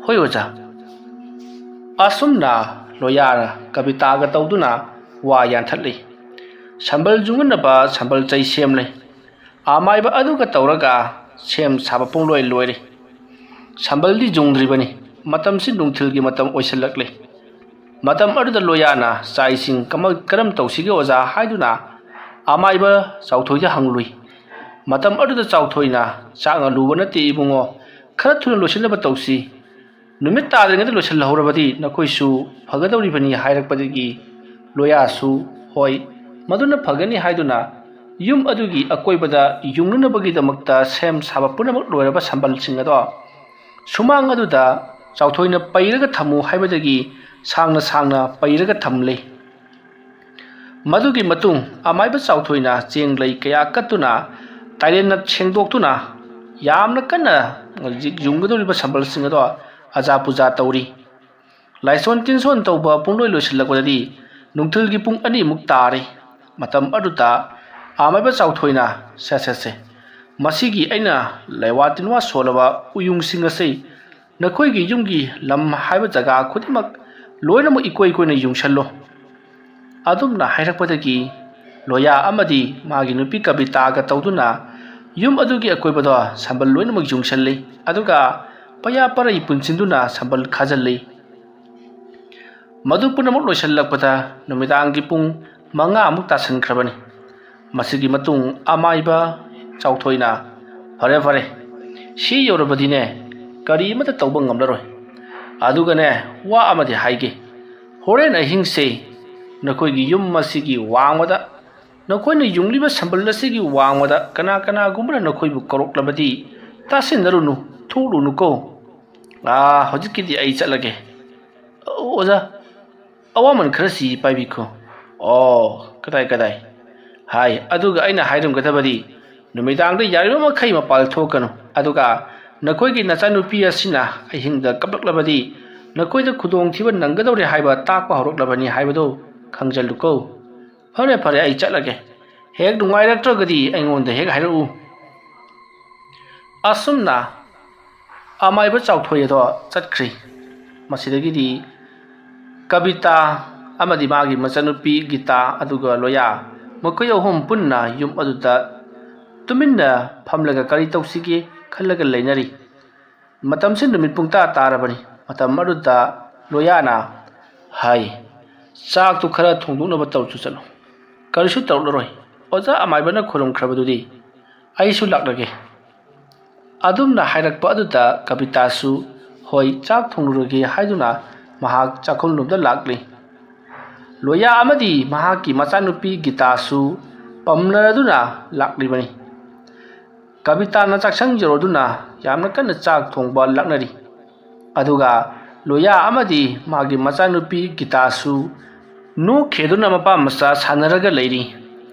ꯍꯣꯏ ꯑꯣꯖꯥ꯫ ꯑꯁꯨꯝꯅ ꯂꯣꯌꯥꯅ ꯀꯕꯤꯇꯥꯒ ꯇꯧꯗꯨꯅ ꯋꯥ ꯌꯥꯟꯊꯠꯂꯤ꯫ ꯁꯝꯕꯜ ꯌꯨꯡꯅꯅꯕ ꯁꯝꯕꯜ ꯆꯩ ꯁꯦꯝꯂꯦ꯫ ꯑꯃꯥꯏꯕ ꯑꯗꯨꯒ ꯇꯧꯔꯒ ꯁꯦꯝ ꯁꯥꯕ ꯄꯨꯡꯂꯣꯏ ꯂꯣꯏꯔꯦ꯫ ꯁꯝꯕꯜꯗꯤ ꯌꯨꯡꯗ꯭ꯔꯤꯕꯅꯤ꯫ ꯃꯇꯝꯁꯤ ꯅꯨꯡꯊꯤꯜꯒꯤ ꯃꯇꯝ ꯑꯣꯏꯁꯤꯜꯂꯛꯂꯦ꯫ ꯃꯇꯝ ꯑꯗꯨꯗ ꯂꯣꯌꯥꯅ ꯆꯥꯛ ꯏꯁꯤꯡ ꯀꯃ-, ꯀꯔꯝ ꯇꯧꯁꯤꯒꯦ ꯑꯣꯖꯥ ꯍꯥꯏꯗꯨꯅ ꯑꯃꯥꯏꯕ ꯆꯥꯎꯊꯣꯏꯗ ꯍꯪꯂꯨꯏ꯫ ꯃꯇꯝ ꯑꯗꯨꯗ ꯆꯥꯎꯊꯣꯏꯅ, "ꯆꯥꯛꯅ ꯂꯨꯕ ꯅꯠꯇꯦ ꯏꯕꯨꯡꯉꯣ, ꯈꯔ ꯊꯨꯅ ꯂꯣꯏꯁꯤꯟꯅꯕ ꯇꯧꯁꯤ꯫ ꯅꯨꯃꯤꯠ ꯇꯥꯗ꯭ꯔꯤꯉꯩꯗ ꯂꯣꯏꯁꯤꯜꯍꯧꯔꯕꯗꯤ ꯅꯈꯣꯏꯁꯨ ꯐꯒꯗꯧꯔꯤꯕꯅꯤ" ꯍꯥꯏꯔꯛꯄꯗꯒꯤ ꯂꯣꯌꯥꯁꯨ, "ꯍꯣꯏ, ꯃꯗꯨꯅ ꯐꯒꯅꯤ" ꯍꯥꯏꯗꯨꯅ ꯌꯨꯝ ꯑꯗꯨꯒꯤ ꯑꯀꯣꯏꯕꯗ ꯌꯨꯡꯅꯅꯕꯒꯤꯗꯃꯛꯇ ꯁꯦꯝ ꯁꯥꯕ ꯄꯨꯝꯅꯃꯛ ꯂꯣꯏꯔꯕ ꯁꯝꯕꯜꯁꯤꯡ ꯑꯗꯣ ꯁꯨꯃꯥꯡ ꯑꯗꯨꯗ ꯆꯥꯎꯊꯣꯏꯅ ꯄꯩꯔꯒ ꯊꯝꯃꯨ ꯍꯥꯏꯕꯗꯒꯤ ꯁꯥꯡꯅ ꯁꯥꯡꯅ ꯄꯩꯔꯒ ꯊꯝꯂꯦ꯫ ꯃꯗꯨꯒꯤ ꯃꯇꯨꯡ ꯑꯃꯥꯏꯕ ꯆꯥꯎꯊꯣꯏꯅ ꯆꯦꯡ ꯂꯩ ꯀꯌꯥ ꯀꯠꯇꯨꯅ, ꯇꯥꯏꯔꯦꯟꯅ ꯁꯦꯡꯗꯣꯛꯇꯨꯅ, ꯌꯥꯝꯅ ꯀꯟꯅ ꯍꯧꯖꯤꯛ ꯌꯨꯡꯒꯗꯧꯔꯤꯕ ꯁꯝꯕꯜꯁꯤꯡ ꯑꯗꯣ ꯑꯖꯥ ꯄꯨꯖꯥ ꯇꯧꯔꯤ꯫ ꯂꯥꯏꯁꯣꯟ ꯇꯤꯟꯁꯣꯟ ꯇꯧꯕ ꯄꯨꯡꯂꯣꯏ ꯂꯣꯏꯁꯤꯜꯂꯛꯄꯗꯗꯤ ꯅꯨꯡꯊꯤꯜꯒꯤ ꯄꯨꯡ ꯑꯅꯤꯃꯨꯛ ꯇꯥꯔꯦ꯫ ꯃꯇꯝ ꯑꯗꯨꯗ ꯑꯃꯥꯏꯕ ꯆꯥꯎꯊꯣꯏꯅ, "ꯁꯦ, ꯁꯦ, ꯁꯦ, ꯃꯁꯤꯒꯤ ꯑꯩꯅ ꯂꯩꯋꯥ ꯇꯤꯟꯋꯥ ꯁꯣꯜꯂꯕ ꯎꯌꯨꯡꯁꯤꯡ ꯑꯁꯤ ꯅꯈꯣꯏꯒꯤ ꯌꯨꯝꯒꯤ ꯂꯝ ꯍꯥꯏꯕ ꯖꯒꯥ ꯈꯨꯗꯤꯡꯃꯛ ꯂꯣꯏꯅꯃꯛ ꯏꯀꯣꯏ ꯀꯣꯏꯅ ꯌꯨꯡꯁꯜꯂꯣ"꯫ ꯑꯗꯨꯝꯅ ꯍꯥꯏꯔꯛꯄꯗꯒꯤ ꯂꯣꯌꯥ ꯑꯃꯗꯤ ꯃꯥꯒꯤ ꯅꯨꯄꯤ ꯀꯕꯤꯇꯥꯒ ꯇꯧꯗꯨꯅ ꯌꯨꯝ ꯑꯗꯨꯒꯤ ꯑꯀꯣꯏꯕꯗꯣ ꯁꯝꯕꯜ ꯂꯣꯏꯅꯃꯛ ꯌꯨꯡꯁꯜꯂꯤ꯫ ꯑꯗꯨꯒ ꯄꯌꯥ ꯄꯔꯩ ꯄꯨꯟꯁꯤꯟꯗꯨꯅ ꯁꯝꯕꯜ ꯈꯥꯖꯤꯜꯂꯤ꯫ ꯃꯗꯨ ꯄꯨꯝꯅꯃꯛ ꯂꯣꯏꯁꯤꯜꯂꯛꯄꯗ ꯅꯨꯃꯤꯗꯥꯡꯒꯤ ꯄꯨꯡ ꯃꯉꯥꯃꯨꯛ ꯇꯥꯁꯤꯟꯈ꯭ꯔꯕꯅꯤ꯫ ꯃꯁꯤꯒꯤ ꯃꯇꯨꯡ ꯑꯃꯥꯏꯕ ꯆꯥꯎꯊꯣꯏꯅ, "ꯐꯔꯦ, ꯐꯔꯦ, ꯁꯤ ꯌꯧꯔꯕꯗꯤꯅꯦ, ꯀꯔꯤ ꯑꯃꯠꯇ ꯇꯧꯕ ꯉꯝꯂꯔꯣꯏ꯫ ꯑꯗꯨꯒꯅꯦ, ꯋꯥ ꯑꯃꯗꯤ ꯍꯥꯏꯒꯦ꯫ ꯍꯣꯔꯦꯟ ꯑꯍꯤꯡꯁꯦ ꯅꯈꯣꯏꯒꯤ ꯌꯨꯝ ꯑꯁꯤꯒꯤ ꯋꯥꯡꯃꯗ, ꯅꯈꯣꯏꯅ ꯌꯨꯡꯂꯤꯕ ꯁꯝꯕꯜ ꯑꯁꯤꯒꯤ ꯋꯥꯡꯃꯗ ꯀꯅꯥ ꯀꯅꯥꯒꯨꯝꯕꯅ ꯅꯈꯣꯏꯕꯨ ꯀꯧꯔꯛꯂꯕꯗꯤ ꯇꯥꯁꯤꯟꯅꯔꯨꯅꯨ, ꯊꯣꯛꯂꯨꯅꯨꯀꯣ꯫ ꯑꯥ, ꯍꯧꯖꯤꯛꯀꯤꯗꯤ ꯑꯩ ꯆꯠꯂꯒꯦ꯫ ꯑꯣꯖꯥ, ꯑꯋꯥꯃꯟ ꯈꯔꯁꯤ ꯄꯥꯏꯕꯤꯈꯣ"꯫ "ꯑꯣ, ꯀꯗꯥꯏ, ꯀꯗꯥꯏ?" ꯍꯥꯏ꯫ "ꯑꯗꯨꯒ ꯑꯩꯅ ꯍꯥꯏꯔꯝꯒꯗꯕꯗꯤ, ꯅꯨꯃꯤꯗꯥꯡꯗ ꯌꯥꯔꯤꯕ ꯃꯈꯩ ꯃꯄꯥꯜ ꯊꯣꯛꯀꯅꯨ꯫ ꯑꯗꯨꯒ ꯅꯈꯣꯏꯒꯤ ꯅꯆꯥꯅꯨꯄꯤ ꯑꯁꯤꯅ ꯑꯍꯤꯡꯗ ꯀꯞꯂꯛꯂꯕꯗꯤ ꯅꯈꯣꯏꯗ ꯈꯨꯗꯣꯡꯊꯤꯕ ꯅꯪꯒꯗꯧꯔꯦ ꯍꯥꯏꯕ ꯇꯥꯛꯄ ꯍꯧꯔꯛꯂꯕꯅꯤ ꯍꯥꯏꯕꯗꯨ ꯈꯪꯖꯜꯂꯨꯀꯣ꯫ ꯐꯔꯦ, ꯐꯔꯦ, ꯑꯩ ꯆꯠꯂꯒꯦ꯫ ꯍꯦꯛ ꯅꯨꯡꯉꯥꯏꯔꯛꯇ꯭ꯔꯒꯗꯤ ꯑꯩꯉꯣꯟꯗ ꯍꯦꯛ ꯍꯥꯏꯔꯛꯎ"꯫ ꯑꯁꯨꯝꯅ ꯑꯃꯥꯏꯕ ꯆꯥꯎꯊꯣꯏ ꯑꯗꯣ ꯆꯠꯈ꯭ꯔꯤ꯫ ꯃꯁꯤꯗꯒꯤꯗꯤ ꯀꯕꯤꯇꯥ ꯑꯃꯗꯤ ꯃꯥꯒꯤ ꯃꯆꯟꯅꯨꯄꯤ ꯒꯤꯇꯥ ꯑꯗꯨꯒ ꯂꯣꯌꯥ, ꯃꯈꯣꯏ ꯑꯍꯨꯝ ꯄꯨꯟꯅ ꯌꯨꯝ ꯑꯗꯨꯗ ꯇꯨꯃꯤꯟꯅ ꯐꯝꯂꯒ ꯀꯔꯤ ꯇꯧꯁꯤꯒꯦ ꯈꯜꯂꯒ ꯂꯩꯅꯔꯤ꯫ ꯃꯇꯝꯁꯤ ꯅꯨꯃꯤꯠ ꯄꯨꯡ ꯇꯔꯥ ꯇꯥꯔꯕꯅꯤ꯫ ꯃꯇꯝ ꯑꯗꯨꯗ ꯂꯣꯌꯥꯅ ꯍꯥꯏ, "ꯆꯥꯛꯇꯨ ꯈꯔ ꯊꯣꯡꯗꯣꯛꯅꯕ ꯇꯧꯔꯁꯨ ꯆꯠꯂꯨ꯫ ꯀꯔꯤꯁꯨ ꯇꯧꯔꯛꯂꯔꯣꯏ꯫ ꯑꯣꯖꯥ ꯑꯃꯥꯏꯕꯅ ꯈꯨꯔꯨꯝꯈ꯭ꯔꯕꯗꯨꯗꯤ ꯑꯩꯁꯨ ꯂꯥꯛꯂꯒꯦ꯫" ꯑꯗꯨꯝꯅ ꯍꯥꯏꯔꯛꯄ ꯑꯗꯨꯗ ꯀꯕꯤꯇꯥꯁꯨ "ꯍꯣꯏ, ꯆꯥꯛ ꯊꯣꯡꯂꯨꯔꯒꯦ" ꯍꯥꯏꯗꯨꯅ ꯃꯍꯥꯛ ꯆꯥꯛꯈꯨꯝꯂꯣꯝꯗ ꯂꯥꯛꯂꯤ꯫ ꯂꯣꯌꯥ ꯑꯃꯗꯤ ꯃꯍꯥꯛꯀꯤ ꯃꯆꯥꯅꯨꯄꯤ ꯒꯤꯇꯥꯁꯨ ꯄꯝꯅꯔꯗꯨꯅ ꯂꯥꯛꯂꯤꯕꯅꯤ꯫ ꯀꯕꯤꯇꯥꯅ ꯆꯥꯛꯁꯪ ꯌꯧꯔꯗꯨꯅ ꯌꯥꯝꯅ ꯀꯟꯅ ꯆꯥꯛ ꯊꯣꯡꯕ ꯂꯥꯛꯅꯔꯤ꯫ ꯑꯗꯨꯒ ꯂꯣꯌꯥ ꯑꯃꯗꯤ ꯃꯥꯒꯤ ꯃꯆꯥꯅꯨꯄꯤ ꯒꯤꯇꯥꯁꯨ ꯅꯣꯛꯈꯦꯗꯨꯅ ꯃꯄꯥ ꯃꯆꯥ ꯁꯥꯟꯅꯔꯒ ꯂꯩꯔꯤ꯫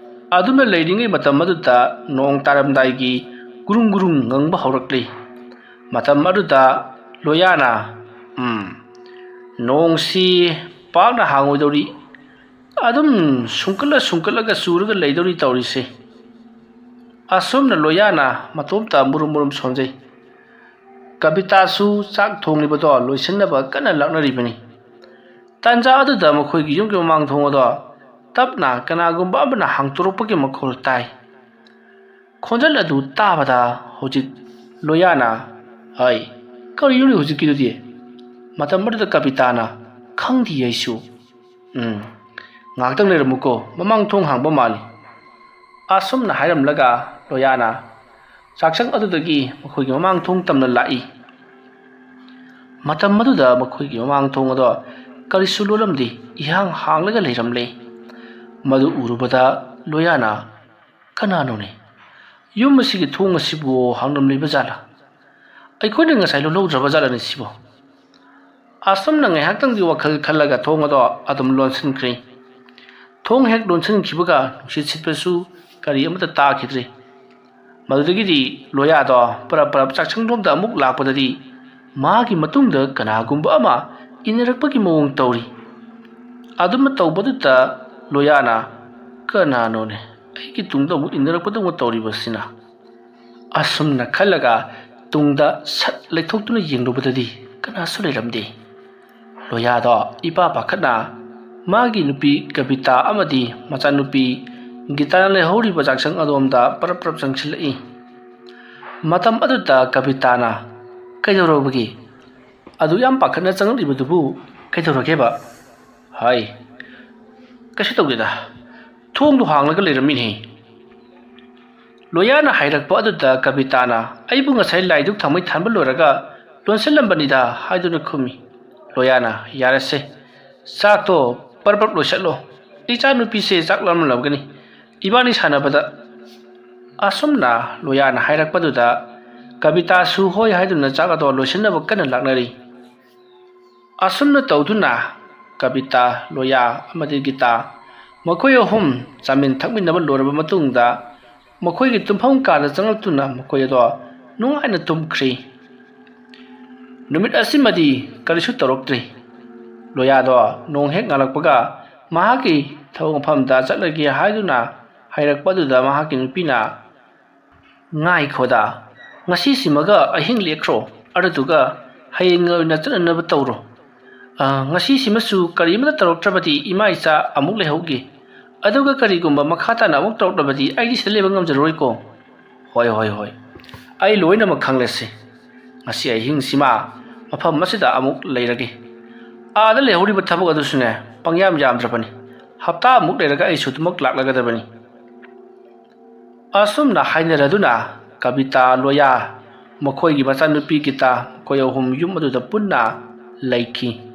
ꯑꯗꯨꯅ ꯂꯩꯔꯤꯉꯩ ꯃꯇꯝ ꯑꯗꯨꯗ ꯅꯣꯡ ꯇꯥꯔꯝꯗꯥꯏꯒꯤ ꯒꯨꯔꯨꯡ ꯒꯨꯔꯨꯡ ꯉꯪꯕ ꯍꯧꯔꯛꯂꯤ꯫ ꯃꯇꯝ ꯑꯗꯨꯗ ꯂꯣꯌꯥꯅ, "ꯎꯝ, ꯅꯣꯡꯁꯤ ꯄꯥꯛꯅ ꯍꯥꯡꯉꯣꯏꯗꯧꯔꯤ꯫ ꯑꯗꯨꯝ ꯁꯨꯡꯀꯠꯂ ꯁꯨꯡꯀꯠꯂꯒ ꯆꯨꯔꯒ ꯂꯩꯗꯧꯔꯤ ꯇꯧꯔꯤꯁꯦ꯫" ꯑꯁꯨꯝꯅ ꯂꯣꯌꯥꯅ ꯃꯇꯣꯝꯇ ꯃꯨꯔꯨꯝ ꯃꯨꯔꯨꯝ ꯁꯣꯟꯖꯩ꯫ ꯀꯕꯤꯇꯥꯁꯨ ꯆꯥꯛ ꯊꯣꯡꯂꯤꯕꯗꯣ ꯂꯣꯏꯁꯤꯟꯅꯕ ꯀꯟꯅ ꯂꯥꯛꯅꯔꯤꯕꯅꯤ꯫ ꯇꯥꯟꯖꯥ ꯑꯗꯨꯗ ꯃꯈꯣꯏꯒꯤ ꯌꯨꯝꯒꯤ ꯃꯃꯥꯡ ꯊꯣꯡ ꯑꯗꯣ ꯇꯞꯅ ꯀꯅꯥꯒꯨꯝꯕ ꯑꯃꯅ ꯍꯥꯡꯇꯣꯔꯛꯄꯒꯤ ꯃꯈꯣꯜ ꯇꯥꯏ꯫ ꯈꯣꯟꯖꯦꯜ ꯑꯗꯨ ꯇꯥꯕꯗ ꯍꯧꯖꯤꯛ ꯂꯣꯌꯥꯅ, "ꯍꯩ, ꯀꯔꯤꯅꯣꯅꯦ ꯍꯧꯖꯤꯛꯀꯤꯗꯨꯗꯤ?" ꯃꯇꯝ ꯑꯗꯨꯗ ꯀꯕꯤꯇꯥꯅ, "ꯈꯪꯗꯦ ꯑꯩꯁꯨ꯫ ꯎꯝ, ꯉꯥꯏꯍꯥꯛꯇꯪ ꯂꯩꯔꯝꯃꯨꯀꯣ, ꯃꯃꯥꯡ ꯊꯣꯡ ꯍꯥꯡꯕ ꯃꯥꯜꯂꯤ꯫" ꯑꯁꯨꯝꯅ ꯍꯥꯏꯔꯝꯂꯒ ꯂꯣꯌꯥꯅ ꯆꯥꯛꯁꯪ ꯑꯗꯨꯗꯒꯤ ꯃꯈꯣꯏꯒꯤ ꯃꯃꯥꯡ ꯊꯣꯡ ꯇꯝꯅ ꯂꯥꯛꯏ꯫ ꯃꯇꯝ ꯑꯗꯨꯗ ꯃꯈꯣꯏꯒꯤ ꯃꯃꯥꯡ ꯊꯣꯡ ꯑꯗꯣ ꯀꯔꯤꯁꯨ ꯂꯣꯜꯂꯝꯗꯦ, ꯏꯍꯥꯡ ꯍꯥꯡꯂꯒ ꯂꯩꯔꯝꯂꯦ꯫ ꯃꯗꯨ ꯎꯔꯨꯕꯗ ꯂꯣꯌꯥꯅ, "ꯀꯅꯥꯅꯣꯅꯦ? ꯌꯨꯝ ꯑꯁꯤꯒꯤ ꯊꯣꯡ ꯑꯁꯤꯕꯨ ꯍꯥꯡꯂꯝꯂꯤꯕ ꯖꯥꯠꯂꯥ? ꯑꯩꯈꯣꯏꯅ ꯉꯁꯥꯏ ꯂꯣꯜꯍꯧꯗ꯭ꯔꯕ ꯖꯥꯠꯂꯅꯦ ꯁꯤꯕꯣ?" ꯑꯁꯨꯝꯅ ꯉꯥꯏꯍꯥꯛꯇꯪꯒꯤ ꯋꯥꯈꯜ ꯈꯜꯂꯒ ꯊꯣꯡ ꯑꯗꯣ ꯑꯗꯨꯝ ꯂꯣꯟꯁꯤꯟꯈ꯭ꯔꯦ꯫ ꯊꯣꯡ ꯍꯦꯛ ꯂꯣꯟꯁꯤꯟꯈꯤꯕꯒ ꯅꯨꯡꯁꯤꯠ ꯁꯤꯠꯄꯁꯨ ꯀꯔꯤ ꯑꯃꯠꯇ ꯇꯥꯈꯤꯗ꯭ꯔꯦ꯫ ꯃꯗꯨꯗꯒꯤꯗꯤ ꯂꯣꯌꯥꯗꯣ ꯄꯔꯞ ꯄꯔꯞ ꯆꯥꯛꯁꯪꯂꯣꯝꯗ ꯑꯃꯨꯛ ꯂꯥꯛꯄꯗꯗꯤ ꯃꯥꯒꯤ ꯃꯇꯨꯡꯗ ꯀꯅꯥꯒꯨꯝꯕ ꯑꯃ ꯏꯟꯅꯔꯛꯄꯒꯤ ꯃꯑꯣꯡ ꯇꯧꯔꯤ꯫ ꯑꯗꯨꯝꯅ ꯇꯧꯕꯗꯨꯗ ꯂꯣꯌꯥꯅ, "ꯀꯅꯥꯅꯣꯅꯦ ꯑꯩꯒꯤ ꯇꯨꯡꯗ ꯑꯃꯨꯛ ꯏꯟꯅꯔꯛꯄꯗꯧꯅ ꯇꯧꯔꯤꯕꯁꯤꯅ?" ꯑꯁꯨꯝꯅ ꯈꯜꯂꯒ ꯇꯨꯡꯗ ꯁꯠ ꯂꯩꯊꯣꯛꯇꯨꯅ ꯌꯦꯡꯂꯨꯕꯗꯗꯤ ꯀꯅꯥꯁꯨ ꯂꯩꯔꯝꯗꯦ꯫ ꯂꯣꯌꯥꯗꯣ ꯏꯄꯥ ꯄꯥꯈꯠꯅ ꯃꯥꯒꯤ ꯅꯨꯄꯤ ꯀꯕꯤꯇꯥ ꯑꯃꯗꯤ ꯃꯆꯥꯅꯨꯄꯤ ꯒꯤꯇꯥꯅ ꯂꯩꯍꯧꯔꯤꯕ ꯆꯥꯛꯁꯪ ꯑꯗꯣꯝꯗ ꯄꯔꯞ ꯄꯔꯞ ꯆꯪꯁꯤꯜꯂꯛꯏ꯫ ꯃꯇꯝ ꯑꯗꯨꯗ ꯀꯕꯤꯇꯥꯅ, "ꯀꯩꯗꯧꯔꯕꯒꯦ? ꯑꯗꯨ ꯌꯥꯝ ꯄꯥꯈꯠꯅ ꯆꯪꯂꯛꯂꯤꯕꯗꯨꯕꯨ ꯀꯩꯗꯧꯔꯒꯦꯕ?" "ꯍꯥꯏ, ꯀꯩꯁꯨ ꯇꯧꯗꯦꯗ, ꯊꯣꯡꯗꯨ ꯍꯥꯡꯂꯒ ꯂꯩꯔꯝꯃꯤꯅꯦ꯫" ꯂꯣꯌꯥꯅ ꯍꯥꯏꯔꯛꯄ ꯑꯗꯨꯗ ꯀꯕꯤꯇꯥꯅ, "ꯑꯩꯕꯨ ꯉꯁꯥꯏ ꯂꯥꯏꯗꯨꯛ ꯊꯥꯎꯃꯩ ꯊꯥꯟꯕ ꯂꯣꯏꯔꯒ ꯂꯣꯟꯁꯤꯜꯂꯝꯕꯅꯤꯗ" ꯍꯥꯏꯗꯨꯅ ꯈꯨꯝꯃꯤ꯫ ꯂꯣꯌꯥꯅ, "ꯌꯥꯔꯦꯁꯦ, ꯆꯥꯛꯇꯣ ꯄꯔꯞ ꯄꯔꯞ ꯂꯣꯏꯁꯤꯜꯂꯣ, ꯏꯆꯥꯅꯨꯄꯤꯁꯦ ꯆꯥꯛ ꯂꯥꯝꯂꯝꯒꯅꯤ, ꯏꯕꯥꯅꯤ ꯁꯥꯟꯅꯕꯗ꯫" ꯑꯁꯨꯝꯅ ꯂꯣꯌꯥꯅ ꯍꯥꯏꯔꯛꯄꯗꯨꯗ ꯀꯕꯤꯇꯥꯁꯨ ꯍꯣꯏ ꯍꯥꯏꯗꯨꯅ ꯆꯥꯛ ꯑꯗꯣ ꯂꯣꯏꯁꯤꯟꯅꯕ ꯀꯟꯅ ꯂꯥꯛꯅꯔꯤ꯫ ꯑꯁꯨꯝꯅ ꯇꯧꯗꯨꯅ ꯀꯕꯤꯇꯥ, ꯂꯣꯌꯥ ꯑꯃꯗꯤ ꯒꯤꯇꯥ ꯃꯈꯣꯏ ꯑꯍꯨꯝ ꯆꯥꯃꯤꯟ ꯊꯛꯃꯤꯟꯅꯕ ꯂꯣꯏꯔꯕ ꯃꯇꯨꯡꯗ ꯃꯈꯣꯏꯒꯤ ꯇꯨꯝꯐꯝ ꯀꯥꯗ ꯆꯪꯂꯛꯇꯨꯅ ꯃꯈꯣꯏ ꯑꯗꯣ ꯅꯨꯡꯉꯥꯏꯅ ꯇꯨꯝꯈ꯭ꯔꯤ꯫ ꯅꯨꯃꯤꯠ ꯑꯁꯤꯃꯗꯤ ꯀꯔꯤꯁꯨ ꯇꯧꯔꯛꯇ꯭ꯔꯤ꯫ ꯂꯣꯌꯥꯗꯣ ꯅꯣꯡ ꯍꯦꯛ ꯉꯥꯜꯂꯛꯄꯒ ꯃꯍꯥꯛꯀꯤ ꯊꯕꯛ ꯃꯐꯝꯗ ꯆꯠꯂꯒꯦ ꯍꯥꯏꯗꯨꯅ ꯍꯥꯏꯔꯛꯄ ꯑꯗꯨꯗ ꯃꯍꯥꯛꯀꯤ ꯅꯨꯄꯤꯅ, "ꯉꯥꯏꯈꯣꯗ, ꯉꯁꯤꯁꯤꯃꯒ ꯑꯍꯤꯡ ꯂꯦꯛꯈ꯭ꯔꯣ, ꯑꯗꯨꯗꯨꯒ ꯍꯌꯦꯡ ꯑꯣꯏꯅ ꯆꯠꯅꯅꯕ ꯇꯧꯔꯣ꯫ ꯑ, ꯉꯁꯤꯁꯤꯃꯁꯨ ꯀꯔꯤꯃꯠꯇ ꯇꯧꯔꯛꯇ꯭ꯔꯕꯗꯤ ꯏꯃꯥ ꯏꯆꯥ ꯑꯃꯨꯛ ꯂꯩꯍꯧꯒꯦ꯫ ꯑꯗꯨꯒ ꯀꯔꯤꯒꯨꯝꯕ ꯃꯈꯥ ꯇꯥꯅ ꯑꯃꯨꯛ ꯇꯧꯔꯛꯂꯕꯗꯤ ꯑꯩꯗꯤ ꯁꯤꯗ ꯂꯩꯕ ꯉꯝꯖꯔꯣꯏꯀꯣ꯫" "ꯍꯣꯏ, ꯍꯣꯏ, ꯍꯣꯏ꯫ ꯑꯩ ꯂꯣꯏꯅꯃꯛ ꯈꯪꯂꯦꯁꯦ꯫ ꯉꯁꯤ ꯑꯍꯤꯡꯁꯤꯃ ꯃꯐꯝ ꯑꯁꯤꯗ ꯑꯃꯨꯛ ꯂꯩꯔꯒꯦ꯫ ꯑꯥꯗ ꯂꯩꯍꯧꯔꯤꯕ ꯊꯕꯛ ꯑꯗꯨꯁꯨꯅꯦ, ꯄꯪꯌꯥꯝ ꯌꯥꯝꯗ꯭ꯔꯕꯅꯤ꯫ ꯍꯞꯇꯥ ꯑꯃꯨꯛ ꯂꯩꯔꯒ ꯑꯩꯁꯨ ꯑꯗꯨꯃꯛ ꯂꯥꯛꯂꯒꯗꯕꯅꯤ꯫" ꯑꯁꯨꯝꯅ ꯍꯥꯏꯅꯔꯗꯨꯅ ꯀꯕꯤꯇꯥ, ꯂꯣꯌꯥ, ꯃꯈꯣꯏꯒꯤ ꯃꯆꯥꯅꯨꯄꯤ ꯒꯤꯇꯥ, ꯃꯈꯣꯏ ꯑꯍꯨꯝ ꯌꯨꯝ ꯑꯗꯨꯗ ꯄꯨꯟꯅ ꯂꯩꯈꯤ꯫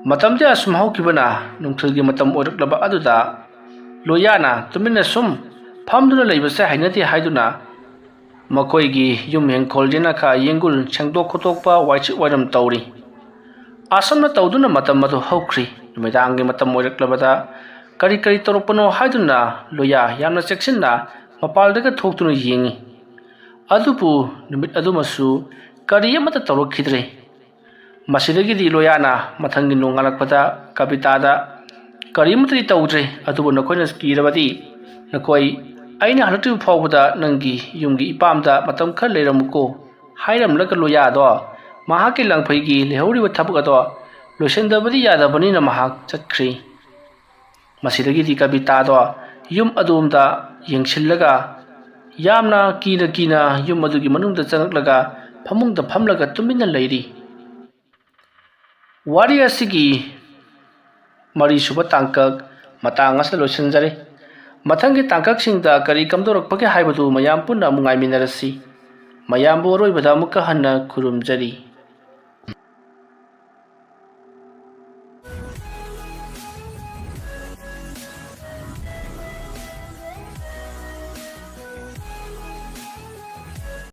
ꯃꯇꯝꯗꯤ ꯑꯁꯨꯝ ꯍꯧꯈꯤꯕꯅ ꯅꯨꯡꯊꯤꯜꯒꯤ ꯃꯇꯝ ꯑꯣꯏꯔꯛꯂꯕ ꯑꯗꯨꯗ ꯂꯣꯌꯥꯅ ꯇꯨꯃꯤꯟꯅ ꯁꯨꯝ ꯐꯝꯗꯨꯅ ꯂꯩꯕꯁꯦ ꯍꯩꯅꯗꯦ ꯍꯥꯏꯗꯨꯅ ꯃꯈꯣꯏꯒꯤ ꯌꯨꯝ ꯍꯤꯡꯈꯣꯜ ꯌꯦꯅꯈꯥ ꯌꯦꯡꯒꯨꯜ ꯁꯦꯡꯗꯣꯛ ꯈꯣꯠꯇꯣꯛꯄ, ꯋꯥꯏꯁꯤꯠ ꯋꯥꯏꯔꯝ ꯇꯧꯔꯤ꯫ ꯑꯁꯨꯝꯅ ꯇꯧꯗꯨꯅ ꯃꯇꯝ ꯑꯗꯨ ꯍꯧꯈ꯭ꯔꯤ꯫ ꯅꯨꯃꯤꯗꯥꯡꯒꯤ ꯃꯇꯝ ꯑꯣꯏꯔꯛꯂꯕꯗ ꯀꯔꯤ ꯀꯔꯤ ꯇꯧꯔꯛꯄꯅꯣ ꯍꯥꯏꯗꯨꯅ ꯂꯣꯌꯥ ꯌꯥꯝꯅ ꯆꯦꯛꯁꯤꯟꯅ ꯃꯄꯥꯜꯗꯒ ꯊꯣꯛꯇꯨꯅ ꯌꯦꯡꯉꯤ꯫ ꯑꯗꯨꯕꯨ ꯅꯨꯃꯤꯠ ꯑꯗꯨꯃꯁꯨ ꯀꯔꯤ ꯑꯃꯠꯇ ꯇꯧꯔꯛꯈꯤꯗ꯭ꯔꯦ꯫ ꯃꯁꯤꯗꯒꯤꯗꯤ ꯂꯣꯌꯥꯅ ꯃꯊꯪꯒꯤ ꯅꯣꯡꯉꯥꯜꯂꯛꯄꯗ ꯀꯕꯤꯇꯥꯗ, "ꯀꯔꯤꯃꯠꯇꯗꯤ ꯇꯧꯗ꯭ꯔꯦ, ꯑꯗꯨꯕꯨ ꯅꯈꯣꯏꯅ ꯀꯤꯔꯕꯗꯤ ꯅꯈꯣꯏ "ꯑꯩꯅ ꯍꯜꯂꯛꯇ꯭ꯔꯤꯕ ꯐꯥꯎꯕꯗ ꯅꯪꯒꯤ ꯌꯨꯝꯒꯤ ꯏꯄꯥꯝꯗ ꯃꯇꯝ ꯈꯔ ꯂꯩꯔꯝꯃꯨꯀꯣ" ꯍꯥꯏꯔꯝꯂꯒ ꯂꯣꯌꯥꯗꯣ ꯃꯍꯥꯛꯀꯤ ꯂꯥꯡꯐꯩꯒꯤ ꯂꯩꯍꯧꯔꯤꯕ ꯊꯕꯛ ꯑꯗꯣ ꯂꯣꯏꯁꯤꯟꯗꯕꯗꯤ ꯌꯥꯗꯕꯅꯤꯅ ꯃꯍꯥꯛ ꯆꯠꯈ꯭ꯔꯤ꯫ ꯃꯁꯤꯗꯒꯤꯗꯤ ꯀꯕꯤꯇꯥꯗꯣ ꯌꯨꯝ ꯑꯗꯣꯝꯗ ꯌꯦꯡꯁꯤꯜꯂꯒ ꯌꯥꯝꯅ ꯀꯤꯅ ꯀꯤꯅ ꯌꯨꯝ ꯑꯗꯨꯒꯤ ꯃꯅꯨꯡꯗ ꯆꯪꯂꯛꯂꯒ ꯐꯃꯨꯡꯗ ꯐꯝꯂꯒ ꯇꯨꯃꯤꯟꯅ ꯂꯩꯔꯤ꯫ ꯋꯥꯔꯤ ꯑꯁꯤꯒꯤ ꯃꯔꯤꯁꯨꯕ ꯇꯥꯡꯀꯛ ꯃꯇꯥꯡ ꯑꯁꯤꯗ ꯂꯣꯏꯁꯤꯟꯖꯔꯦ꯫ ꯃꯊꯪꯒꯤ ꯇꯥꯡꯀꯛꯁꯤꯡꯗ ꯀꯔꯤ ꯀꯝꯗꯧꯔꯛꯄꯒꯦ ꯍꯥꯏꯕꯗꯨ ꯃꯌꯥꯝ ꯄꯨꯟꯅ ꯑꯃꯨꯛ ꯉꯥꯏꯃꯤꯟꯅꯔꯁꯤ꯫ ꯃꯌꯥꯝꯕꯨ ꯑꯔꯣꯏꯕꯗ ꯑꯃꯨꯛꯀ ꯍꯟꯅ ꯈꯨꯔꯨꯝꯖꯔꯤ꯫